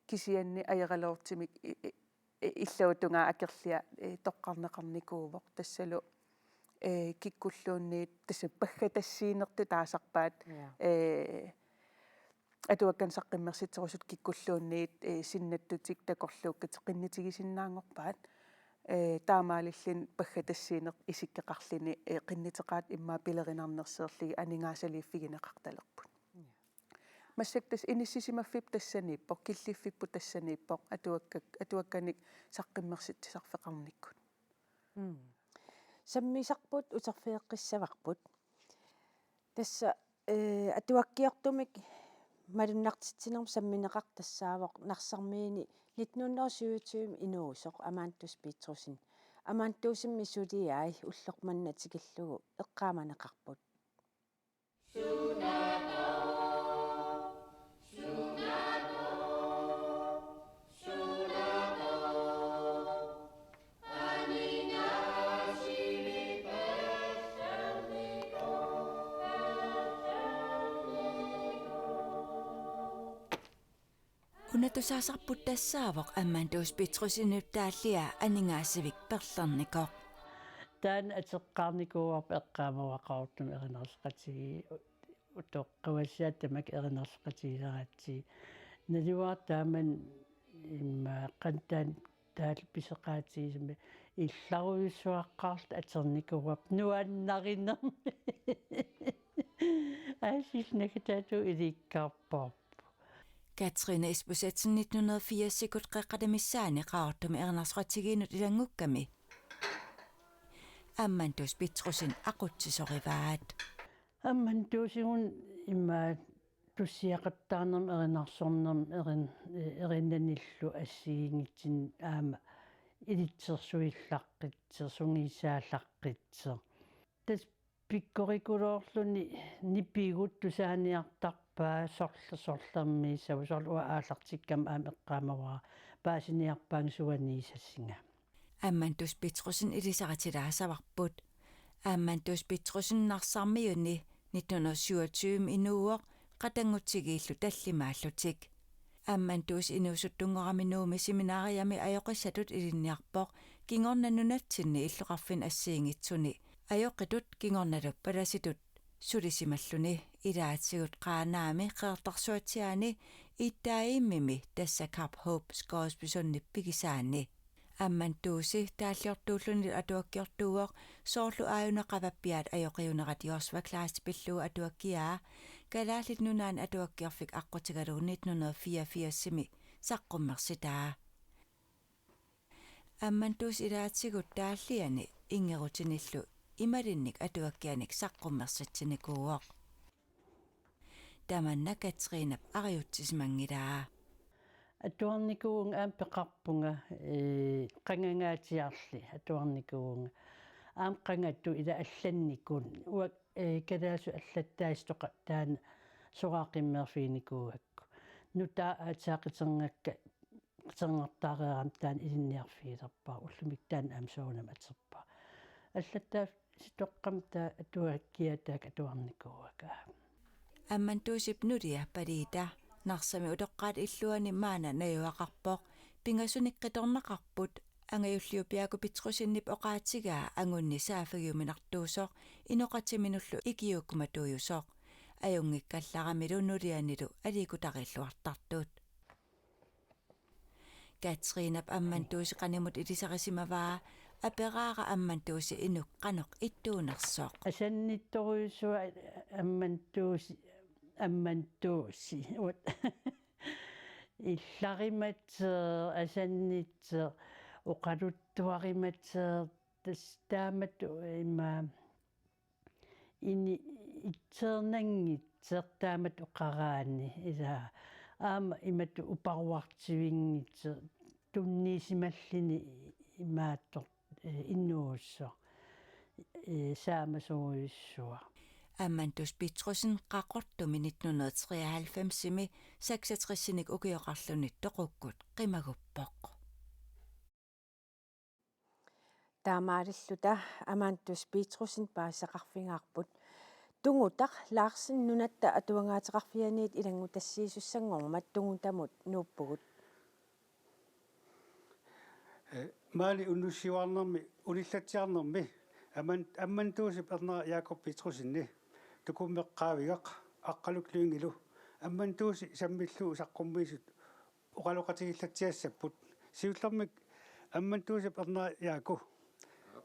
Kisianni ajoraluartumik i-, i-, i-, illuatungaa akerlia, ee, toqqarneqarnikuuvoq tassalu, ee, kikkulluunniit tassa paggatassiinertut taasarpaat, ja, ee, atuakkanik saqqummersitserusutut kikkulluunniit, ee, sinnattutik takorluukkatik qinnutigisinnaanngorpaat. Ee, taamaalilluni paggatassiineq isikkoqarluni, ee, qinnuteqaat immaqa pilerinarnersiorlugit aningaasaliiffigineqartalerput. Ja. Massakkut tassa inissisimaffipput tassaniippoq, killiffipput tassaniippoq, atuakkak-, atuakkanik saqqummersitsisarfeqarnikkut. Mm. Sammisarput uterfigeqqissavarput. Tassa, ee, atuakkiortumik malunnartitsinermut sammineqartoq tassaavoq Narsarmiuni nitten hundrede og syvogtyve inuusoq Amantus Petrussen. Amantusimi suliai ulloq manna tikillugu eqqaamaneqarput. Una tusaasarput tassaavoq Amantus Petrussenip taallia Aningaasivik perlernikoq. Taanna ateqqaarnikuuarput eqqaamavara Qaqortumi erinarsoqatigiit utoqqavassiaq tamakku erinarsoqatigileratsigit. Naluara taamani immaqa qanoq taanna taallu pisoqaatigisumik illarujussuaqqaarluta atornikuuarput nuannarinermik. Aasiit nagataatigut ilikkarparput. Katrine Isbosethsen nitten hundrede og firsikut Qeqqata missaani Qaqortumi erinarsoqatigiinnut ilanngukkami Amantus Petrussen aqutsisorivaat. Amantusigut immaqa tussiaqattaarnermut erinarsornermut erin-, erinnanillu assigiinngitsunik aamma ilitsersuillaqqitsoq, sungiusaallaqqitsoq. Tassa pikkorikuluorluni nipigut tusaaniartarput Paasorl-, sorlermiissavat, soorlu uanga aallartikkama aamma eqqaamavara paasiniarpaannga suaniissasinga. Ammandus Petrussen ilisaritilaasavarput. Ammandus Petrussen Narsarmiuni nitten hundrede syvogtyve inuuvoq, qatanngutigiillu tallimaallutik. Ammandus inuusuttunngorami Nuummi seminariami ajoqissatut ilinniarpoq kingorna nunatsinni illoqarfinni assigiinngitsuni. Ajoqitut kingornalu palasitut sulisimalluni. Ilaatigut Qaanaami Qeqertarsuatsiaani Iittaajimmimi, tassa Kap Hope Scoresby Sundip pigisaani. Ammandusi taalliortuullunilu atuakkiortuuvoq, soorlu aajuna qavappiaat ajoqiunerat Joshua Kleist pillugu atuakkiaa, Kalaallit Nunaanni Atuakkiorfik aqqutigalugu nitten hundrede fireogfirsimi saqqummersitaa. Ammandus ilaatigut taalliani inngerutinillu imalinnik atuakkianik saqqummersitsinikuuvoq. Tamanna Katrinap ariutsisimanngilaa. Atuarnikuuvunga aamma peqarpunga, ee, qangangaatsiarli atuarnikuuvunga. Aamma qangatut ila allannikut. Uanga, ee, kalaallisut allattaasut toqa-, taanna soraaqimmeerfiginikuugakku. Nutaaq aatsaat qiterngakka, qiterngortaareerama taanna ilinniarfigilerpara, ullumikkut taanna aamma soorunami aterpara. Allattaasut toqqammat taava atuakkiaat taakku atuarnikuuakka. Ammandusip nulia Paliita Narsami utoqqaat illuani maanna najugaqarpoq. Pingasunik qitornaqarput. Angajulliup Jaaku Petrussenip oqaatigaa angunni saaffigiuminartuusoq, inoqatiminullu ikiuukkumatuujusoq. Ajunngikkallaramilu nulianilu aliikkutarilluartartut. Katrinap Ammandusi qanimut ilisarisimavaa, aperaara Ammandusi inuk qanoq ittuunersoq. Asannittorujussuaq Ammandusi, Ammandusi. Uat. Illarimateq, asannitseq, oqaluttuarimateq, tassa taamatut ima ini itseernanngitsoq taamatut oqaraanni, ila aamma imatut uparuartivinngitsoq, tunniusimalluni imaattoq, ee, inuusoq, ee, saamasorujussuaq. Ammandus Petrussen Qaqortumi nitten hundrede treoghalvfemsimi seksogtresinik ukioqarluni toqukkut qimaguppoq. Taamaalilluta Amandus Petrussen paasisaqarfigaarput. Tungutaq Larsen Nunatta Atuangaateqarfianiit ilanngutassiisussanngormat Tungutamut nuuppugut. Ee, maani unnussiuarnermi, unillatsiarnermi, Amman-, Ammandusip ernera Jakob Petrussenip Tukummeq Qaavigaq Aqqaluk Lyngilu Ammandusi sammillugu saqqummiisut oqaloqatigiillatsiassapput. Siullermik Ammandusip ernera Jaaku.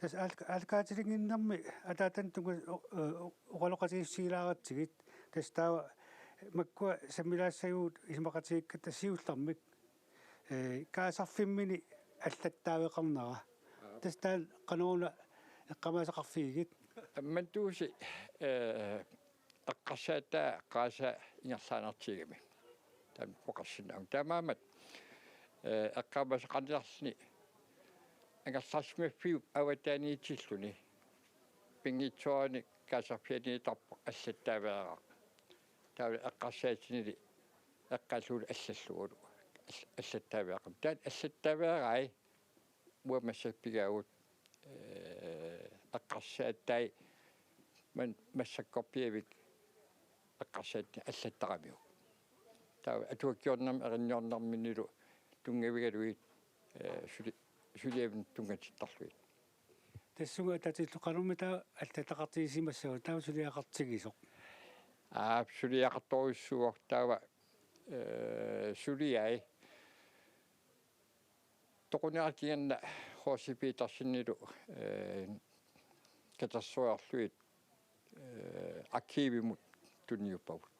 Tassa aal-, aallakaatilinnginnermi ataatannut tunnga-, o-, o-, oqaloqatigiissutigilaaratsigit. Tassa taava makkua sammilaassagut isumaqatigiikkatta siullermik, ee, kaasarfimmini allattaaveqarnera. Tassa taanna qanoruna eqqaamaasaqarfigigit? Ammandusi, ee, eqqarsaattaa eqqaasa ingerlaannartigigami. Taanna oqarsinnaavunga. Taamaammat, ee, eqqaamasaqarniarluni angerlarsimaffiup avataaniitilluni pinngitsoorani kaasarfianiittarpoq allattaaveeraq. Taava eqqarsaatinili eqqaallugu allallugulu all-, allattaaveeqqami. Taanna allattaaveerai uanga massakkut pigaagut, ee, eqqarsaattai man-, massakkorpiaavik eqqarsaatini allattaramiuk. Taava atuakkiornermi erinniornerminilu tunngavigalugit, ee, suli-, suliavinnut tunngatittarlugit. Tassunga atatillu qanormi taava allataqartigisimassavat, taava suliaqartigisoq? Aap, suliaqartorujussuuvoq taava, ee, suliai toqunera kingorna H C Petersenilu, ee, katersoriarlugit, ee, arkivimut tunniuppagut.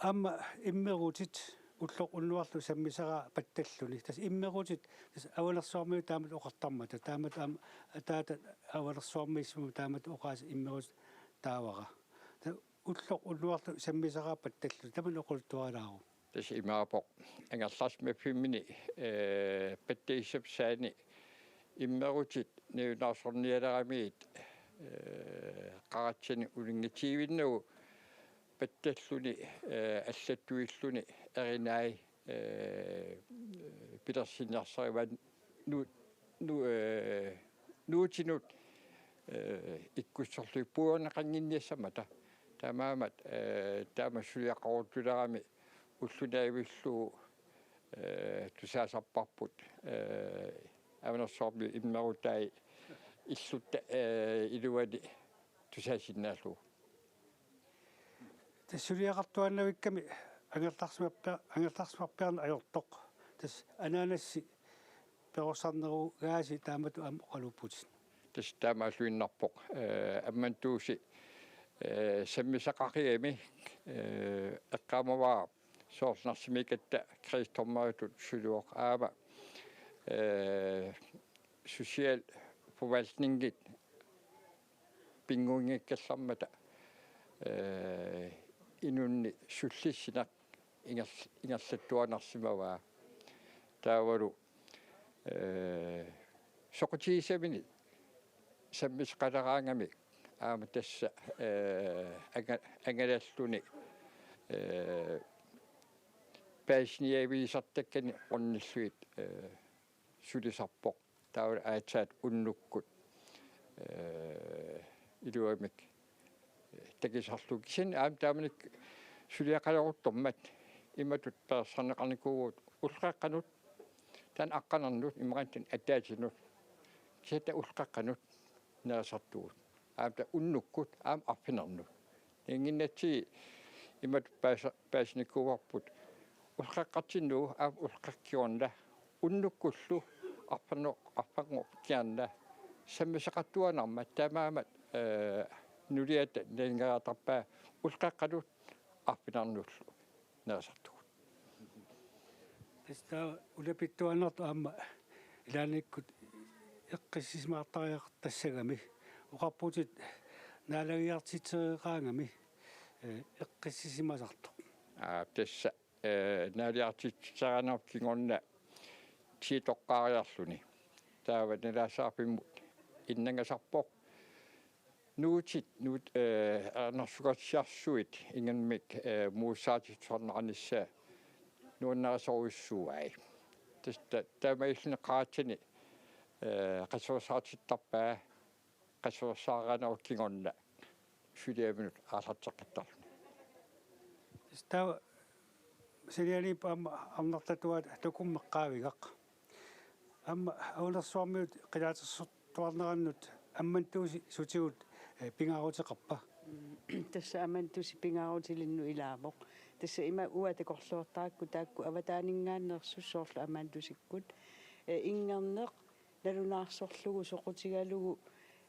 Aamma immerutit ulloq unnuarlu sammisaraa pattalluni. Tassa immerutit, tassa Avanersuarmiut taamatut oqartarmata. Taamatut aamma ataatat Avanersuarmiissummik taamatut oqaasii immerutit taavara. Tassa ulloq unnuarlu sammisaraa pattalluni. Tamanna oqaluttuarilaaruk. Tassa imaappoq angerlarsimaffimmini, ee, pattagissapsaanik immerutit nalunaarsornialeramigit, ee, qaratsani uninngatiivinnagu pattalluni, eh, allattuilluni erinai, eh, pilersinniarsarivaat nu-, nu-, eh, nuutinut, eh, ikkussorlugit puigorneqannginniassammata. Taamaammat, eh, taama suliaqaruttulerami ulloq naavillugu, eh, tusaasarparput, eh, Avanersuarmiut immerutai illutta, eh, iluani tusaasinnaallugu. Tassa suliaqartuaannavikkami angerlarsimappia-, angerlarsimappiarneq ajortoq. Tassa anaanassi perorsarnerugaasi taamatut aamma oqaluupputit. Tassa taamaalluinnarpoq, eh, Ammanntuusi, eh, sammisaqaqigami, eh, eqqaamavara soorlu Narsimiikkatta krigsdommeritut suluoq aamma, eh, socialforvaltningit pinnguinngikkallarmata, eh, inunnik sullissineq inger-, ingerlattuarnarsimavaa. Taavalu, eh, soqutigisaminik sammisaqaleraangami aamma tassa, eh, anga-, angalalluni, eh, paasiniavigisartakkanik ornillugit, eh, sulisarpoq. Taava aatsaat unnukkut, eh, iluamik, eh, takusarlugu. Kisianni aamma taamanikkut suliaqaleruttormat imatut perorsarneqarnikuuvugut ulloqeqqanut, taanna aqqanernut, imaluunniit taanna ataatinut. Kisianni taava ulloqeqqanut nerisartugut. Aamma taava unnukkut, aamma arfinernut. Nalunnginnatsigit imatut paasa-, paasinikuuarput ulloqeqqartinnagu aamma ulloqeqqat kingorna unnukkullu arfanno-, arfanngup kingorna sammisaqartuaannarmat taamaammat, eh, nuliata nalingeriartarpaa ulloqeqqanut arfinernullu nerisartugut. Tassa taava ulapittuaannartoq aamma ilaannikkut eqqissisimaartariaqartassagami oqarputit naalagiartitsereeraangami, eh, eqqissisimasartoq. Aa, tassa, eh, naalagiartitsereeraangatta kingorna ti toqqaariarluni. Taava nalaassaarfimmut innangasarpoq. Nuutit, nuut-, eh, ernarsugatsiarsuit ingammik, eh, muussaatitsornarnissaa nuannarisorujussuuai. Tassa ta-, taamaalilluni qaratsani, eh, qassuersaartittarpaa, qassuersaarnerup kingorna suliaminut aallarteqqittarluni. Tassa taava sanianiippoq aamma arnartatuaat takummik qaavigaq. Aamma Avanersuarmiut qilaatersortuarnerannut Ammanntuusi sutigut, eh, pingaaruteqarpa? Mm, tassa Ammanntuusi pingaarutilinnut ilaavoq. Tassa ima uanga takorloortarakku taakku avataaninngaanneersut soorlu Ammanntuusikkut, eh, inngerneq nalunaarsorlugu soqutigalugu,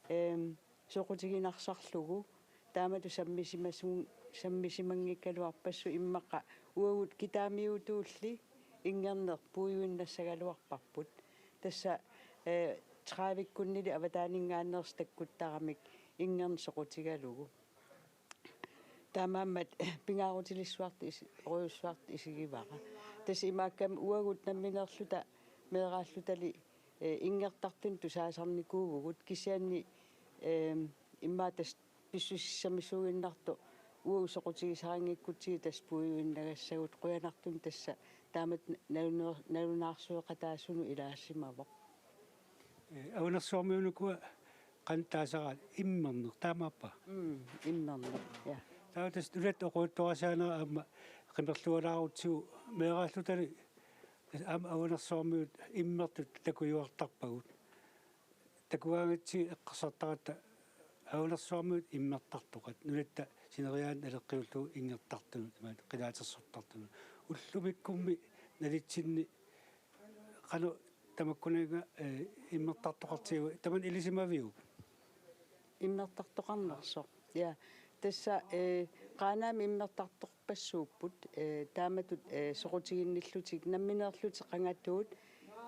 ehm, soqutiginarsarlugu taamatut sammisimasun-, sammisimanngikkaluarpassuk immaqa uagut kitaamiuutulli inngerneq puiuinnassagaluarparput. Tassa, eh, tredivikkunnili avataaninngaanneersut takkuttaramik inngerneq soqutigalugu. Taamaammat pingaarutilissuartut is-, -rujussuartut isigivara. Tassa imaakkami uagut nammineerluta meeraallutali, eh, inngertartunut tusaasarnikuuvugut kisianni, ehm, immaqa tassa pissusissamisuuginnartoq uagut soqutigisarinngikkutsigu tassa puiuinnagassagut qujanartumik tassa taamatut naluneer-, nalunaarsueqataasunut ilaasimavoq. Eh, Avanersuarmiunukua qanoq taasaraat immerneq taamaappa? Mm, immerneq, ja. Taava tassa nunat oqaluttuarisaanera aamma qimerlualaarutsigu meeraallutali tassa aamma Avanersuarmiut immertut takujuartarpagut. Takugaangatsigit eqqarsartaratta Avanersuarmiut immertartoqat nunatta sineriaanut naleqqiullugu inngertartunut imaluunniit qilaatersortartunut. Ullumikkummi nalitsinni qanoq tamakkuninnga, eh, immertartoqartigiva-, tamanna ilisimaviuk? Immertartoqarnersoq. Ja. Tassa, eh, Qaanaami immertartorpassuupput, eh, taamatut, eh, soqutiginnillutik nammineerlutik qangatuut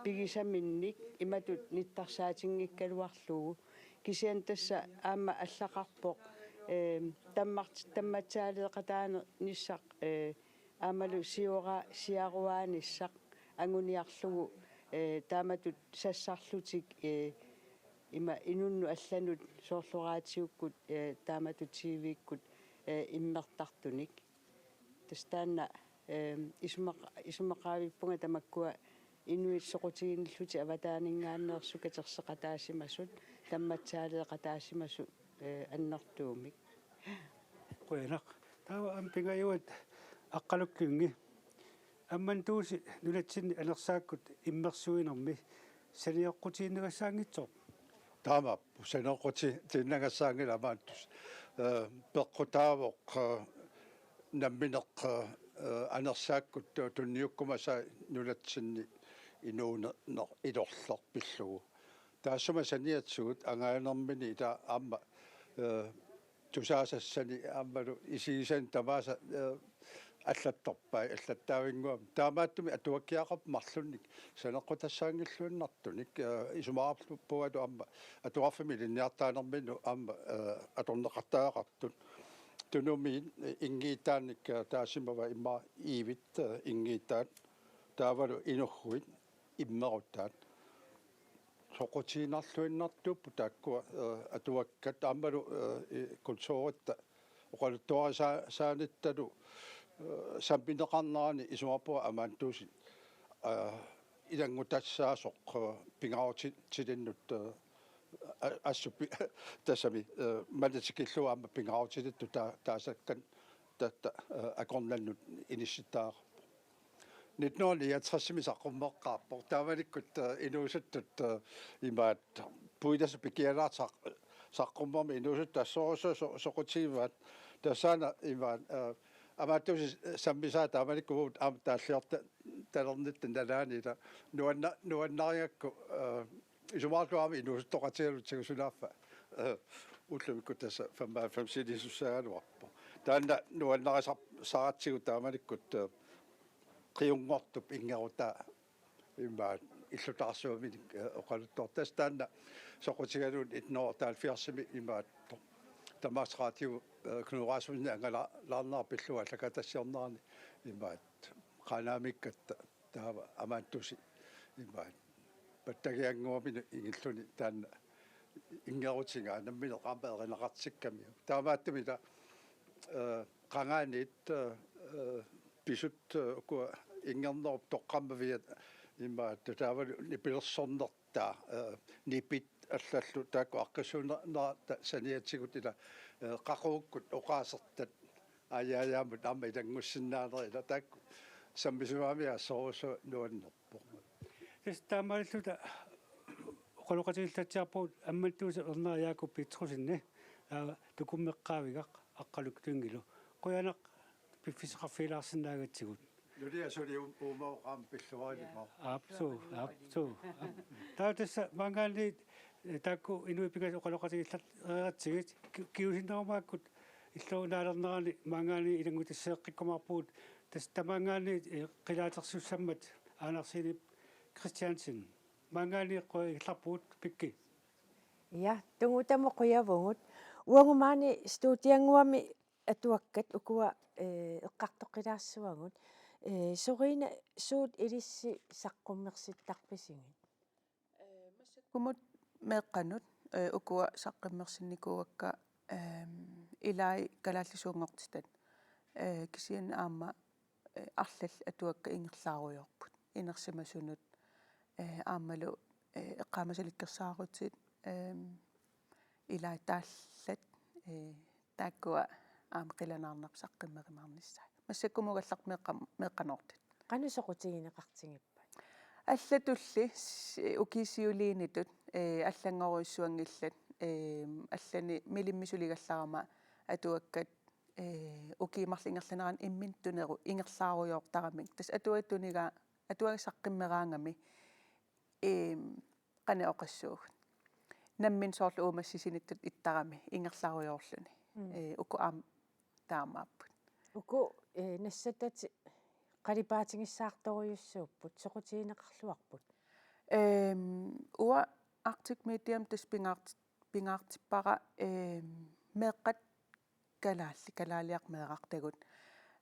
pigisaminnik imatut nittarsaatinngikkaluarlugu. Kisianni tassa aamma allaqarpoq, eh, tammart-, tammatsaaleeqataaneq nissaq, eh, aammalu siora-, siaruaanissaq anguniarlugu, eh, taamatut sassarlutik, eh, ima inunnut allanut soorlu raatiukkut, eh, taamatut T V-kkut eh, immertartunik. Tassa taanna, eh, isumaq-, isumaqaavippunga tamakkua inuit soqutiginillutik avataaninngaanneersut katerseqataasimasut, tammatsaaleeqataasimasut, eh, annertuumik. Qujanaq. Taava aamma pingajuat Aqqaluk Lynge. Ammantuusi nunatsinni anersaakkut immersuinermi sanioqqutiinnagassaanngitsoq? Taamaappoq, sanioqqutiinnagassaanngilaq Ammantuusi. Eh, peqqutaavoq, eh, nammineq, eh, anersaakkut tu-, tunniukkumasai nunatsinni inuuneq ilorleq pillugu. Taassuma saniatigut angaanermini ila aamma, eh, tusaasassani aammalu isigisani tamaasa, eh, allattorpai, allattaavinnguamik. Taamaattumik atuakkiaqarput marlunnik saneqqutassaanngilluinnartunik, eh, isumaqarpungalu aamma atuarfimmi ilinniartitaanerminut aamma, eh, atorneqartariaqartut. Tunumiit, eh, inngiitaannik, eh, taasimava immaqa iivit, eh, inngiitaat. Taavalu inughuit immerutaat. Soqutiginarluinnartuupput taakkua, eh, atuakkat aammalu, eh, i-, kulturitta oqaluttuarisaa-, saanittalu, eh, sammineqarnerani isumaqarpunga Ammantuusi, eh, ilanngutassaasoq, eh, pingaarutilinnut, eh, a-, assut pi-, tassami, eh, manna tikillugu aamma pingaarutilittut taa-, taasakkat tatta, eh, akornannut inissittariaqarpoq. Nitten hundrede niogtresimi saqqummeqqaarpoq. Taamanikkut, eh, inuusuttut, eh, imaat puilasu pikialaat saq-, saqqummermi inuusuttut assorsuaq so-, soqutigivaat. Tassaana imaat, eh, Ammantuusi sammisaa taamanikkut aamma taalliorta-, talernitta nalaani ila nuanna-, nuannarigakku, eh, isumaqarluarmi inuusuttoqatigalugu tigusunaaffa, eh, ullumikkut tassa femoghalvfems ilisussaagaluarpoq. Taanna nuannarisar-, saratsigu taamanikkut, eh, qiunngortup inngerutaa imaat illutaarsuaminik, eh, oqaluttuartartoq. Tassa taanna soqutigalugu nitten hundrede halvfjerdsimi imaattoq. Tamaasa radio, eh, Knud Rasmussenip angalaarnera pillugu allakatassiornerani imaat Qaanaamiikkatta taava Ammantuusi imaat pattagiannguaminut ingilluni taanna inngerutigaa nammineq aamma erinaqartikkamiuk. Taamaattumik ila, eh, qangaaniit, eh, eh, pisut, eh, ukua inngernerup toqqammaviat imaattoq taavalu nipilersornertaa, eh, nipit allallu taakku aaqqissuunnerata saniatigut ila, eh, qaqugukkut oqaasertat aajaajaamut aamma ilanngussinnaanerat ila taakku sammisivamiga assorsuaq nuannerpoq. Tassa taamaalilluta oqaloqatigillatsiarpugut Ammantuusi ernera Jakob Petrussenip, aa, tukummeqqaavigaq Aqqaluk Lyngilu. Qujanaq piffissaqarfigilaarsinnaagatsigut. Nulia suli um-, uumavoq aamma pilluarilimoq. Aapsuu, aapsuu. Taava tassa maanngaanniit, eh, taakku inuit pingasut oqaloqatigillareeratsigit ki-, kingusinnerumaakkut illuinaalernerani maanngaanniit ilanngutasseeqqikkumaarpugut tassa tamaanngaanniit, eh, qilaatersussammat Anders Henrik Christiansen. Maanngaanniit qujagigallarpugut Pikki. Ja, tungutama qujavugut. Uagut maani studiannguami atuakkat ukua, eh, eqqartoqqilaassuagut. Eh, Soriina suut ilissi saqqummersittarpisigit? Eh, massakkumut meeqqanut, eh, ukua saqqummersinnikuuakka, ehm, ilaat kalaallisuunngortitat. Eh, kisianni aamma, eh, arlallit atuakkat ingerlaarujoorput. Inersimasunut, eh, aammalu, eh, eqqaamasalikkersaarutit, ehm, ilaat taallat, eh, taakkua aamma qilanaarnarput saqqummerumaarnissaat. Massakkumut ugallarput meeqqa-, meeqqanoortut. Qanoq soqutigineqartigippat? Allatulli s-, ukiut siuliinitut, eh, allanngorujussuanngillat, eh, allani milimmi suligallarama atuakkat, eh, ukiut marluk ingerlaneranni imminut tunerup ingerlaarujoortaramik. Tassa atuagaq tunigaa, atuagaq saqqummeraangami, eh, qanoq oqassuugut. Nammineq soorlu uumassisinittut ittarami ingerlaarujoorluni. Mm. Eh, uku aamma taamaapput. Uku, eh, nassatat qalipaatigissaartorujussuupput, soqutigineqarluarput. Ehm, uanga Arctic Mediamut tassa pingaart-, pingaartippara, ehm, meeqqat kalaallit, kalaaliarmeerartagut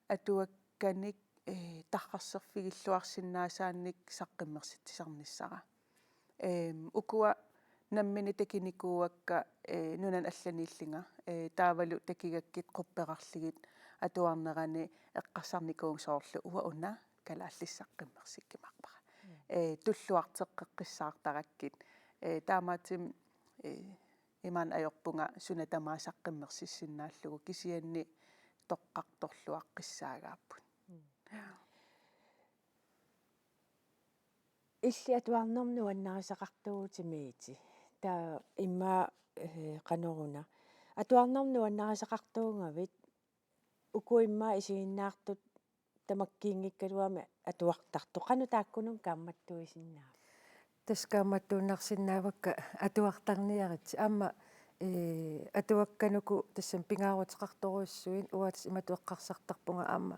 atuakkanik, eh, tarrarserfigilluarsinnaasaannik saqqummersitsisarnissara. Ehm, ukua nammineq takunikuuakka, eh, nunanut allaniillunga, eh, taavalu takugakkit qupperarlugit atuarnerani eqqarsarnikuuvunga soorlu uanga una kalaallisut saqqummersikkumaarpara. Mm. Eh, tulluarteqqeqqissaartarakkit. Eh, taamaattumik, eh, imaanngilaq ajorpunga suna tamaat saqqummersissinnaallugu kisianni toqqartorluaqqissaagaapput. Mm. Illit atuarnermut nuannarisaqartuuvutit Mette. Taava immaqa, eh, qanoruna. Atuarnermut nuannarisaqartuugavit uku immaqa isiginnaartut tamakkiinngikkaluami atuartartut. Qanoq taakkununnga kaammattuisinnaavat? Tassa kaammattuinnarsinnaavakka atuartarniaritsi. Aamma, eh, atuakkanik uku tassami pingaaruteqartorujussuit uagut imatut eqqarsartarpunga aamma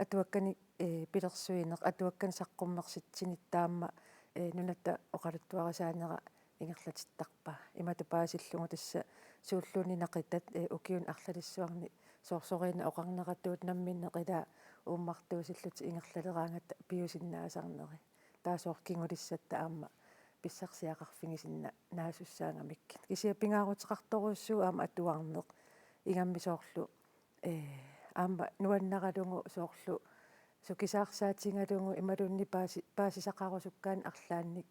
atuakkanik, eh, pilersuineq, atuakkanik saqqummersitsinitta aamma, eh, nunatta oqaluttuarisaanera ingerlatittarpaa. Imatut paasillugu tassa suulluunniit naqitat, eh, ukiuni arlalissuarni soorlu soorunami oqarneratut namminneq ila uummartuusillutik ingerlaleraangatta piusinnaasarneri. Taava soorlu kingulissatta aamma pissarsiaqarfigisinnaassussaagamikku. Kisianni pingaaruteqartorujussuuvoq aamma atuarneq. Ingammik soorlu, eh, aamma nuannaralugu soorlu sukisaarsaatigalugu imaluunniit paasi-, paasisaqarusukkaanni arlaannik,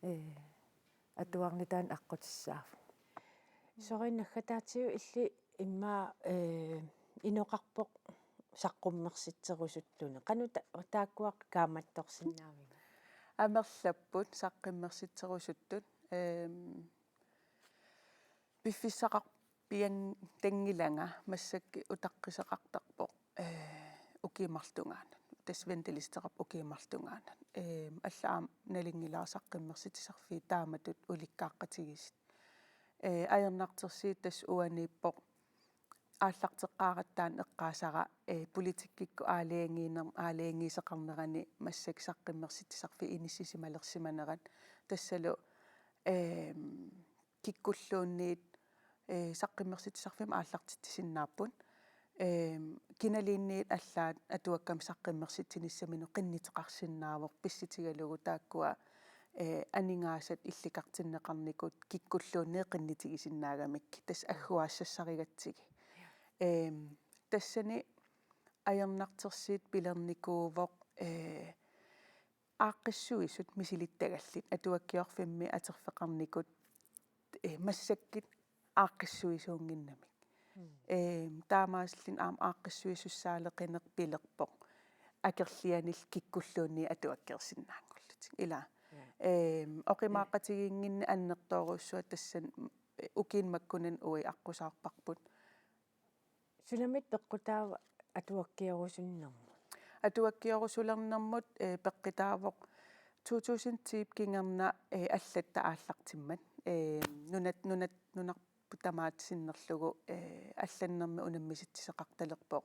eh, atuarnitaanik aqqutissaavoq. Soorlu naggataatigut illit immaqa, eh, inoqarpoq saqqummersitserusuttuni. Qanoq ta-, taakkua kaammattorsinnaaviuk? Amerlapput saqqummersitserusuttut, ehm, piffissaqarpian-, -tanngilanga massakkut utaqqisoqartarpoq, eh, ukiut marluk tungaanut. Tassa ventelisterapput ukiut marluk tungaanut. Ehm, allaat aamma nalunngilara saqqummersitsisarfiit taamatut ulikkaaqqatigisut. Eh, ajornartorsiut tassa uaniippoq aallarteqqaaratta taanna eqqaasara, eh, politikkikkut aalajangiiner-, aalajangiisoqarnerani massakkut saqqummersitsisarfiit inissisimalersimanerat. Tassalu, ehm, kikkulluunniit, eh, saqqummersitsisarfimmik aallartitsisinnaapput. Ehm, kinaluunniit allaat atuakkamik saqqummersitsinissaminut qinnuteqarsinnaavoq pissutigalugu taakkua, eh, aningaasat illikartinneqarnikut kikkulluunniit qinnutigisinnaagamik. Tassa agguaassassarigatsigit. Ehm, tassani ajornartorsiut pilernikuuvoq, eh, aaqqissuisut misilittagallit atuakkiorfimmi atorfeqarnikut, eh, massakkut aaqqissuisuunnginnamik. Mm. Ehm, taamaasilluni aamma aaqqissuisussaaleqineq pilerpoq akerlianillu kikkulluunniit atuakkiorsinnaanngorlutik. Ila. Ja. Ehm, oqimaaqatigiinnginneq annertoorujussuaq tassani, eh, ukiuni makkunani uagut aqqusaarparput. Sunamita peqqutaava atuakkiorusunnermut? Atuakkiorusulernermut, eh, peqqutaavoq to tusind ti kingorna, eh, allatta aallartimmat. Eh, nunat-, nunat-, nunarput tamaat sinnerlugu, eh, allannermik unammisussisoqartalerpoq.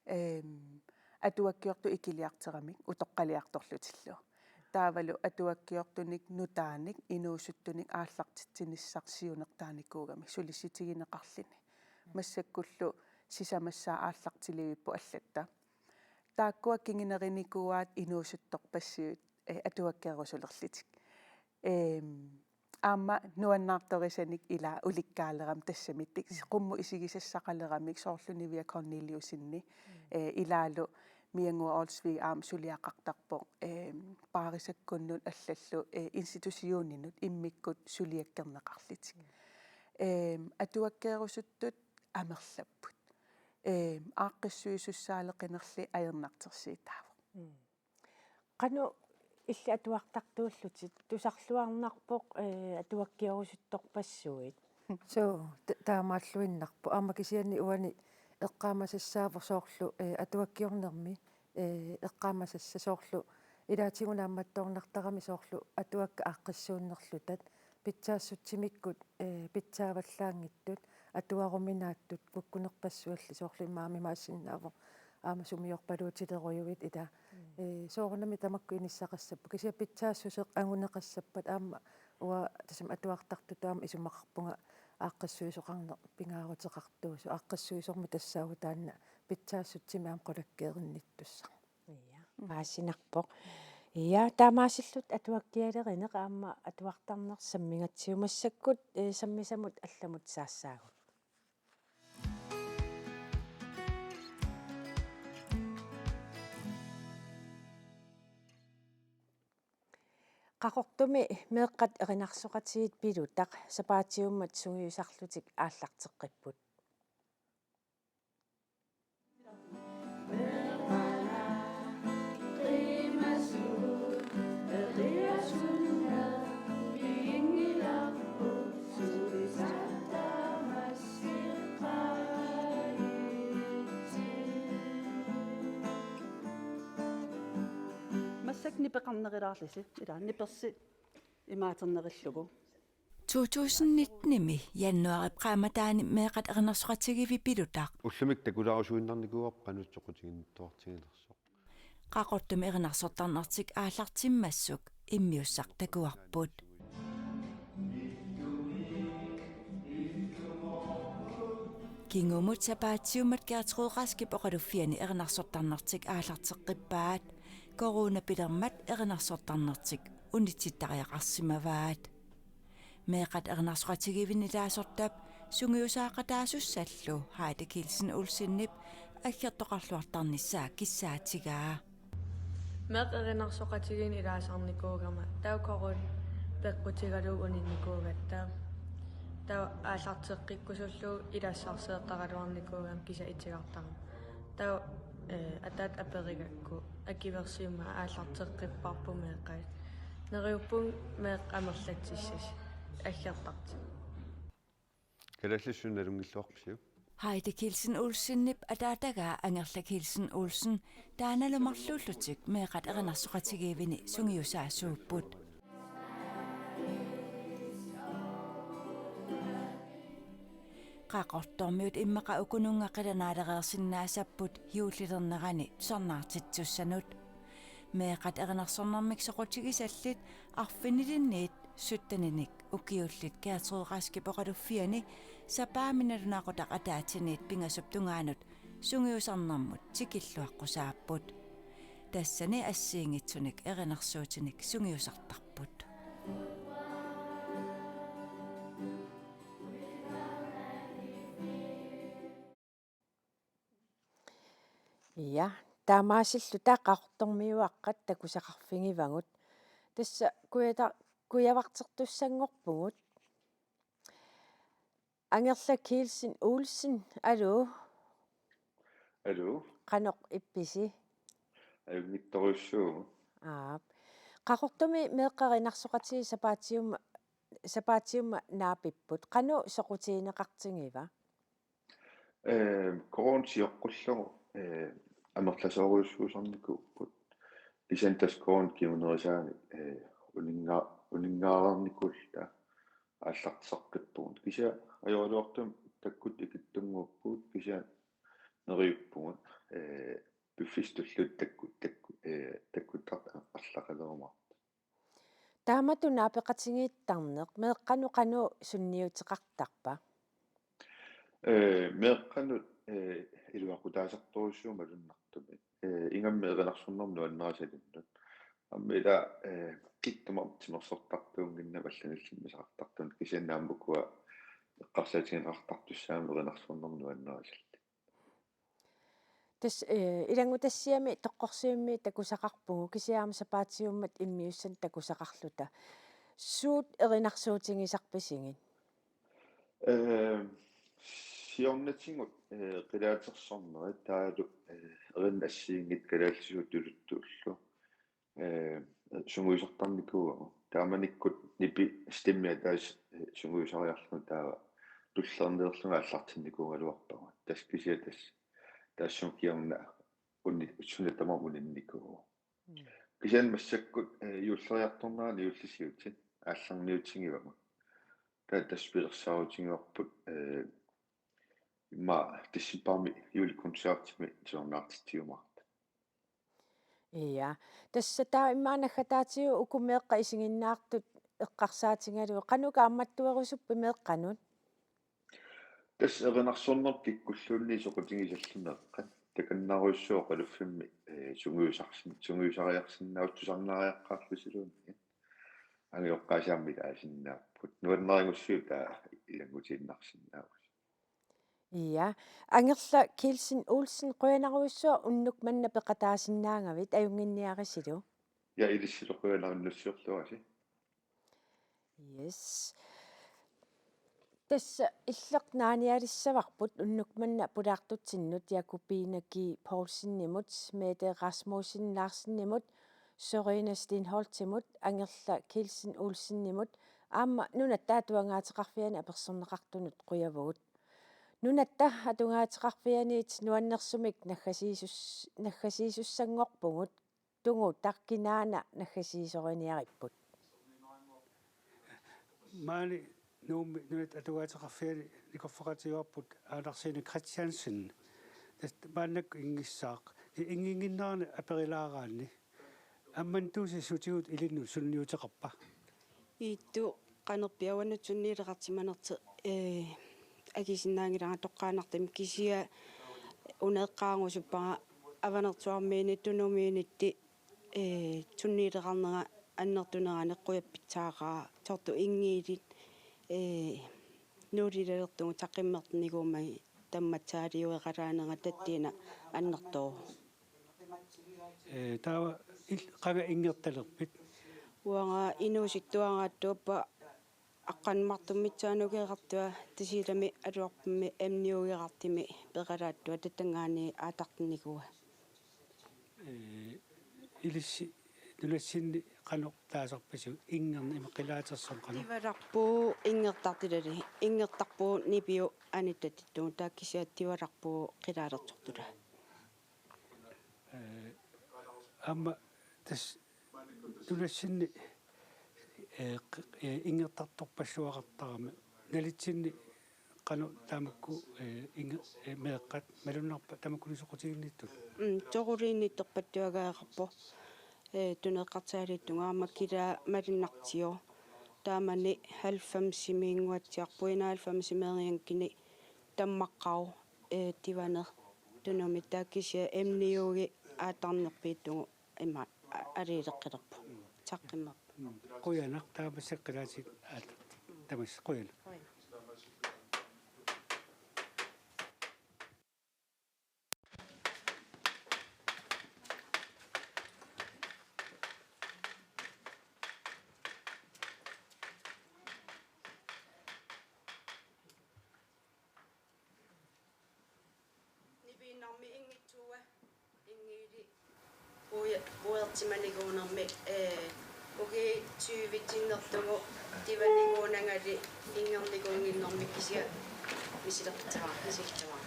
Ehm, atuakkiortut ikiliartoramik utoqqaliartorlutillu. Taavalu atuakkiortunik nutaanik inuusuttunik aallartitsinissaq siunertaanikuugamik sulissutigineqarluni. Massakkullu sisamassaat aallartilivipput allatta. Taakkua kingunerinikuuaat inuusuttorpassuit, eh, atuakkeerusulerlutik. Ehm, aamma nuannaartorisanik ila ulikkaalerami tassami ti-, qummut isigisassaqaleramik soorlu Niviaq Korneliussenip, eh, ilaallu Miannguaq Olsvig aamma suliaqartarpoq, eh, Paarisakkunnut allallu, eh, institutioninut immikkut suliakkerneqarlutik. Eh, atuakkeerusuttut amerlapput. Eh, aaqqissuisussaaleqinerli ajornartorsiutaavoq. Mm. Qanoq illit atuartartuullutit, tusarluarnarpoq, eh, atuakkiorusuttorpassuit? Suu, ta-, taamaalluinnarpoq. Aamma kisianni uani eqqaamasassaavoq soorlu, eh, atuakkiornermi, eh, eqqaamasassaq soorlu ilaatigut naammattoornartarami soorlu atuakkat aaqqissuunnerlutat pitsaassutsimikku, eh, pitsaavallaanngitsut, atuaruminaatsut, kukkunerpassuallu soorlu immaqa amimaasinnaavoq aamma sumiorpaluutilerujuit ila. Mm. Eh, soorunami tamakku inissaqassapput. Kisianni pitsaassuseq anguneqassappat aamma uanga tassami atuartartutut aamma isumaqarpunga aaqqissuisoqarneq pingaaruteqartuusoq. Aaqqissuisormi tassaavoq taanna pitsaassutsimik aamma qulakkeerinnittussaq. Ja, mm, paasinarpoq. Ja, taamaasilluta atuakkialerineq aamma atuartarneq sammigatsigu, massakkut, eh, sammisamut allamut saassaagut. Qaqortumi meeqqat erinarsoqatigiit Pilutaq sapaatiummat sungiusarlutik aallarteqqipput. Massakkut nipeqarnerulaarlusi, ila nipersi imaaternerillugu. To tusind nittenimi januaarip qaammataani meeqqat erinarsoqatigiivi Pilutaq. Ullumikkut takulaarusuinnarnikuuarput qanoq soqutiginnittuartigilersoq. Qaqortumi erinarsortarnertik aallartimmassuk immiussaq takuarput. Kingumut sapaatiummat Gertrud Raskip oqaluffiani erinarsortarnertik aallarteqqippaat. Coronapilermat erinarsortarnertik unitsittariaqarsimavaat. Meeqqat erinarsoqatigiivinni ilaasortap sungiusaaqataasussallu Heidi Kielsen Olsenip aggertoqarluartarnissaa kissaatigaa. Meeqqat erinarsoqatigiinni ilaasarnikuugama taava corona peqqutigalugu uninnikuugatta. Taava aallarteqqikkusullugu ilassarsiortaraluarnikuugama kisianni itigartarama. Taava, eh, ataata aperigakku akuersissumik aallarteqqipparput meeqqat. Neriuppunga meeqqat amerlatsissasi aggertartut. Kalaallisut nalunngilluarpisiuk? Heidi Kielsen Olsenip ataatagaa Angerla Kielsen Olsen taannalu marluullutik meeqqat erinarsoqatigiivini sungiusaasuupput. Qaqortormiut immaqa ukununnga qilanaalereersinnaassapput juullilernerani tusarnaartittussanut. Meeqqat erinarsornermik soqutigisallit arfinilinniit sytteninik ukiullit Gertrud Raskip oqaluffiani sapaammi nalunaaqutaq ataatsimiit pingasup tungaanut sungiusarnermut tikilluaqqusaapput. Tassani assigiinngitsunik erinarsuutinik sungiusartarput. Ja, taamaasilluta Qaqortormiuaqqat takusaqarfigivagut. Tassa kujata-, kujavartertussanngorpugut. Angerla Kielsen Olsen, aluu. Aluu. Qanoq ippisi? Ajunngitsorujussuuvoq. Aap. Qaqortumi meeqqat erinarsoqatigiit sapaatiumma, sapaatiummat naapipput. Qanoq soqutigineqartigiva? Ehm, corona sioqqullugu, eh, amerlasoorujussuusarnikuupput. Kisianni tassa corona kingunerisaanik, eh, uninnga-, uninngareernikuulluta aallarteqqippugut. Kisianni ajoraluartumik takkutut ikittunnguuppugut, kisianni neriuppugut, eh, piffissaq tulliuttoq takku-, takku-, eh, takkuttartut arlaqalerumaartut. Taamatut naapeqatigiittarneq, meeqqanut qanoq sunniuteqartarpa? Eh, meeqqanut, eh, iluaqutaasartorujussuuvoq malunnartumik. Eh, ingammik erinarsornermut nuannerisa ilinnut. Aamma ila, eh, kikkut tamarmik timersortartuunnginnamik allanillu immisaqartartunik, kisianni aamma ukua eqqarsaatigineqartartussaammik erinarsornermut nuannerisallit. Tassa, eh, ilanngutassiami toqqorsivimmi takusaqarpugut, kisianni aamma sapaatiummat immiussanik takusaqarluta. Suut erinarsuutigisarpisigit? Eh, siornatigut, eh, qilaatersornerit taavalu, eh, erinnat assigiinngitsut kalaallisut tuluttullu, eh, sungiusartarnikuuagut. Taamanikkut nipi stemmi ataaseq, eh, sungiusariarlugu taava tulleriinnerlunga aallartinnikuugaluarpagut. Tassa kisianni tassa taassuma kingorna unni-, suna tamarmi uninnikuuvoq. Mm. Kisianni massakkut, eh, juulleriartornerani juullisiutit aallarniutigivagut. Taava tassa pilersaarutigivarput, eh, immaqa decembarimi julekoncertimi tusarnaartitsiumaartut. Ja. Tassa taava immaqa naggataatigut uku meeqqat isiginnaartut eqqarsaatigalugit. Qanoq kaammattuerusuppit meeqqanut? Tassa erinarsornermut kikkulluunniit soqutigisallit meeqqat. takannaruissuoq oqaluffimmi, eh, sungiusarsin-, sungiusariarsinnaavut tusarnaariaqqaarlusiluunniit. Angajoqqaasiarmi ilaasinnaapput. Nuannerigussuit taava ilanngutiinnarsinnaavusi. Ja, Angerla Kielsen Olsen, qujanarujussuaq unnuk manna peqataasinnaagavit, ajunnginniarisilu. Ja, ilissilu qujanaq unnussiorluarisi. Yes. Tassa illit naanialissavarput unnuk manna pulaartutsinnut Jakobine G. Poulsenimut, Mette Rasmussen Larsenimut, Sørine Steenholdtimut, Angerla Kielsen Olsenimut aamma Nunatta Atugaateqarfiani apersorneqartunut qujavugut. Nunatta Atugaateqarfianiit nuannersumik naggasiisus-, naggasiisussanngorpugut. Tungutak kinaana naggasiisoriniaripput? Maani Nuummi Nunatta Atugaateqarfiani nikorfaqatigaarput Aalarsiina Christiansen. Tassa maannakkut inngissaaq. Innginnginnerani aperilaaraanni. Ammantuusi sutigut ilinnut sunniuteqarpa? Iittu qanorpiaq uannut sunniuteqarsimanersoq, ee, akisinnaanngilanga toqqaannartumik, kisianni una eqqaarusuppara Avanersuarmiini Tunumiinitti, ee, sunniuteqarnera annertunerani qujappissaaqaaq, soorlu inngiilit, ee, nuulilalertugut saqqummersinnikuummagit tammatsaaliueqalaanera tattiina annertooq. Ee, taava il-, qanga inngertalerpit? Uanga inuusuttuaraattuuppa aqqaneq-martummiitsuanugeqartua Tasiilami Aluarpimmi emniugeqartumi peqalaattua tassanngaanniit aatartinnikuuaa. Ee, ilissi nunatsinni qanoq taasarpisiuk, inngerneq ima qilaatersoq qanoq? Tivalarpugut inngertartulali, inngertarpugut nipigut anittatittugut, taava kisianni tivalarpugut qilaalersortulaa. Ee, aamma tassa nunatsinni, ee, q-, ee, inngertartorpassuaqartarami, nalitsinni qanoq tamakku, ee, innge-, ee, meeqqat malunnarpa tamakkuni soqutiginnittut? Mm, soquliinnittorpassuaqarpoq. Ee, tuneqqarsaaliittunga aamma kila malunnartigu. Taamani halvfemsimiinnguatsiarpoq, enoghalvfemsimeerianngikuni tammaqqaarpoq, ee, tivaneq Tunumi, taava kisianni emniugit aatarnerpiittugut ima a-, aliileqqilerpoq. Saqqummerpoq. Mm. Qujanaq, taava massakkut qilaatit aatsaat. Tamassi, qujanaq. Qujanaq. Nipiinnarmi inngitsuua, inngiili uja-, uertimanikuunermi, ee, ukiut tyvit sinnerlugu tivanikuunangali inngernikuunnginnermi kisianni misileqqittavara, misileqqittavara.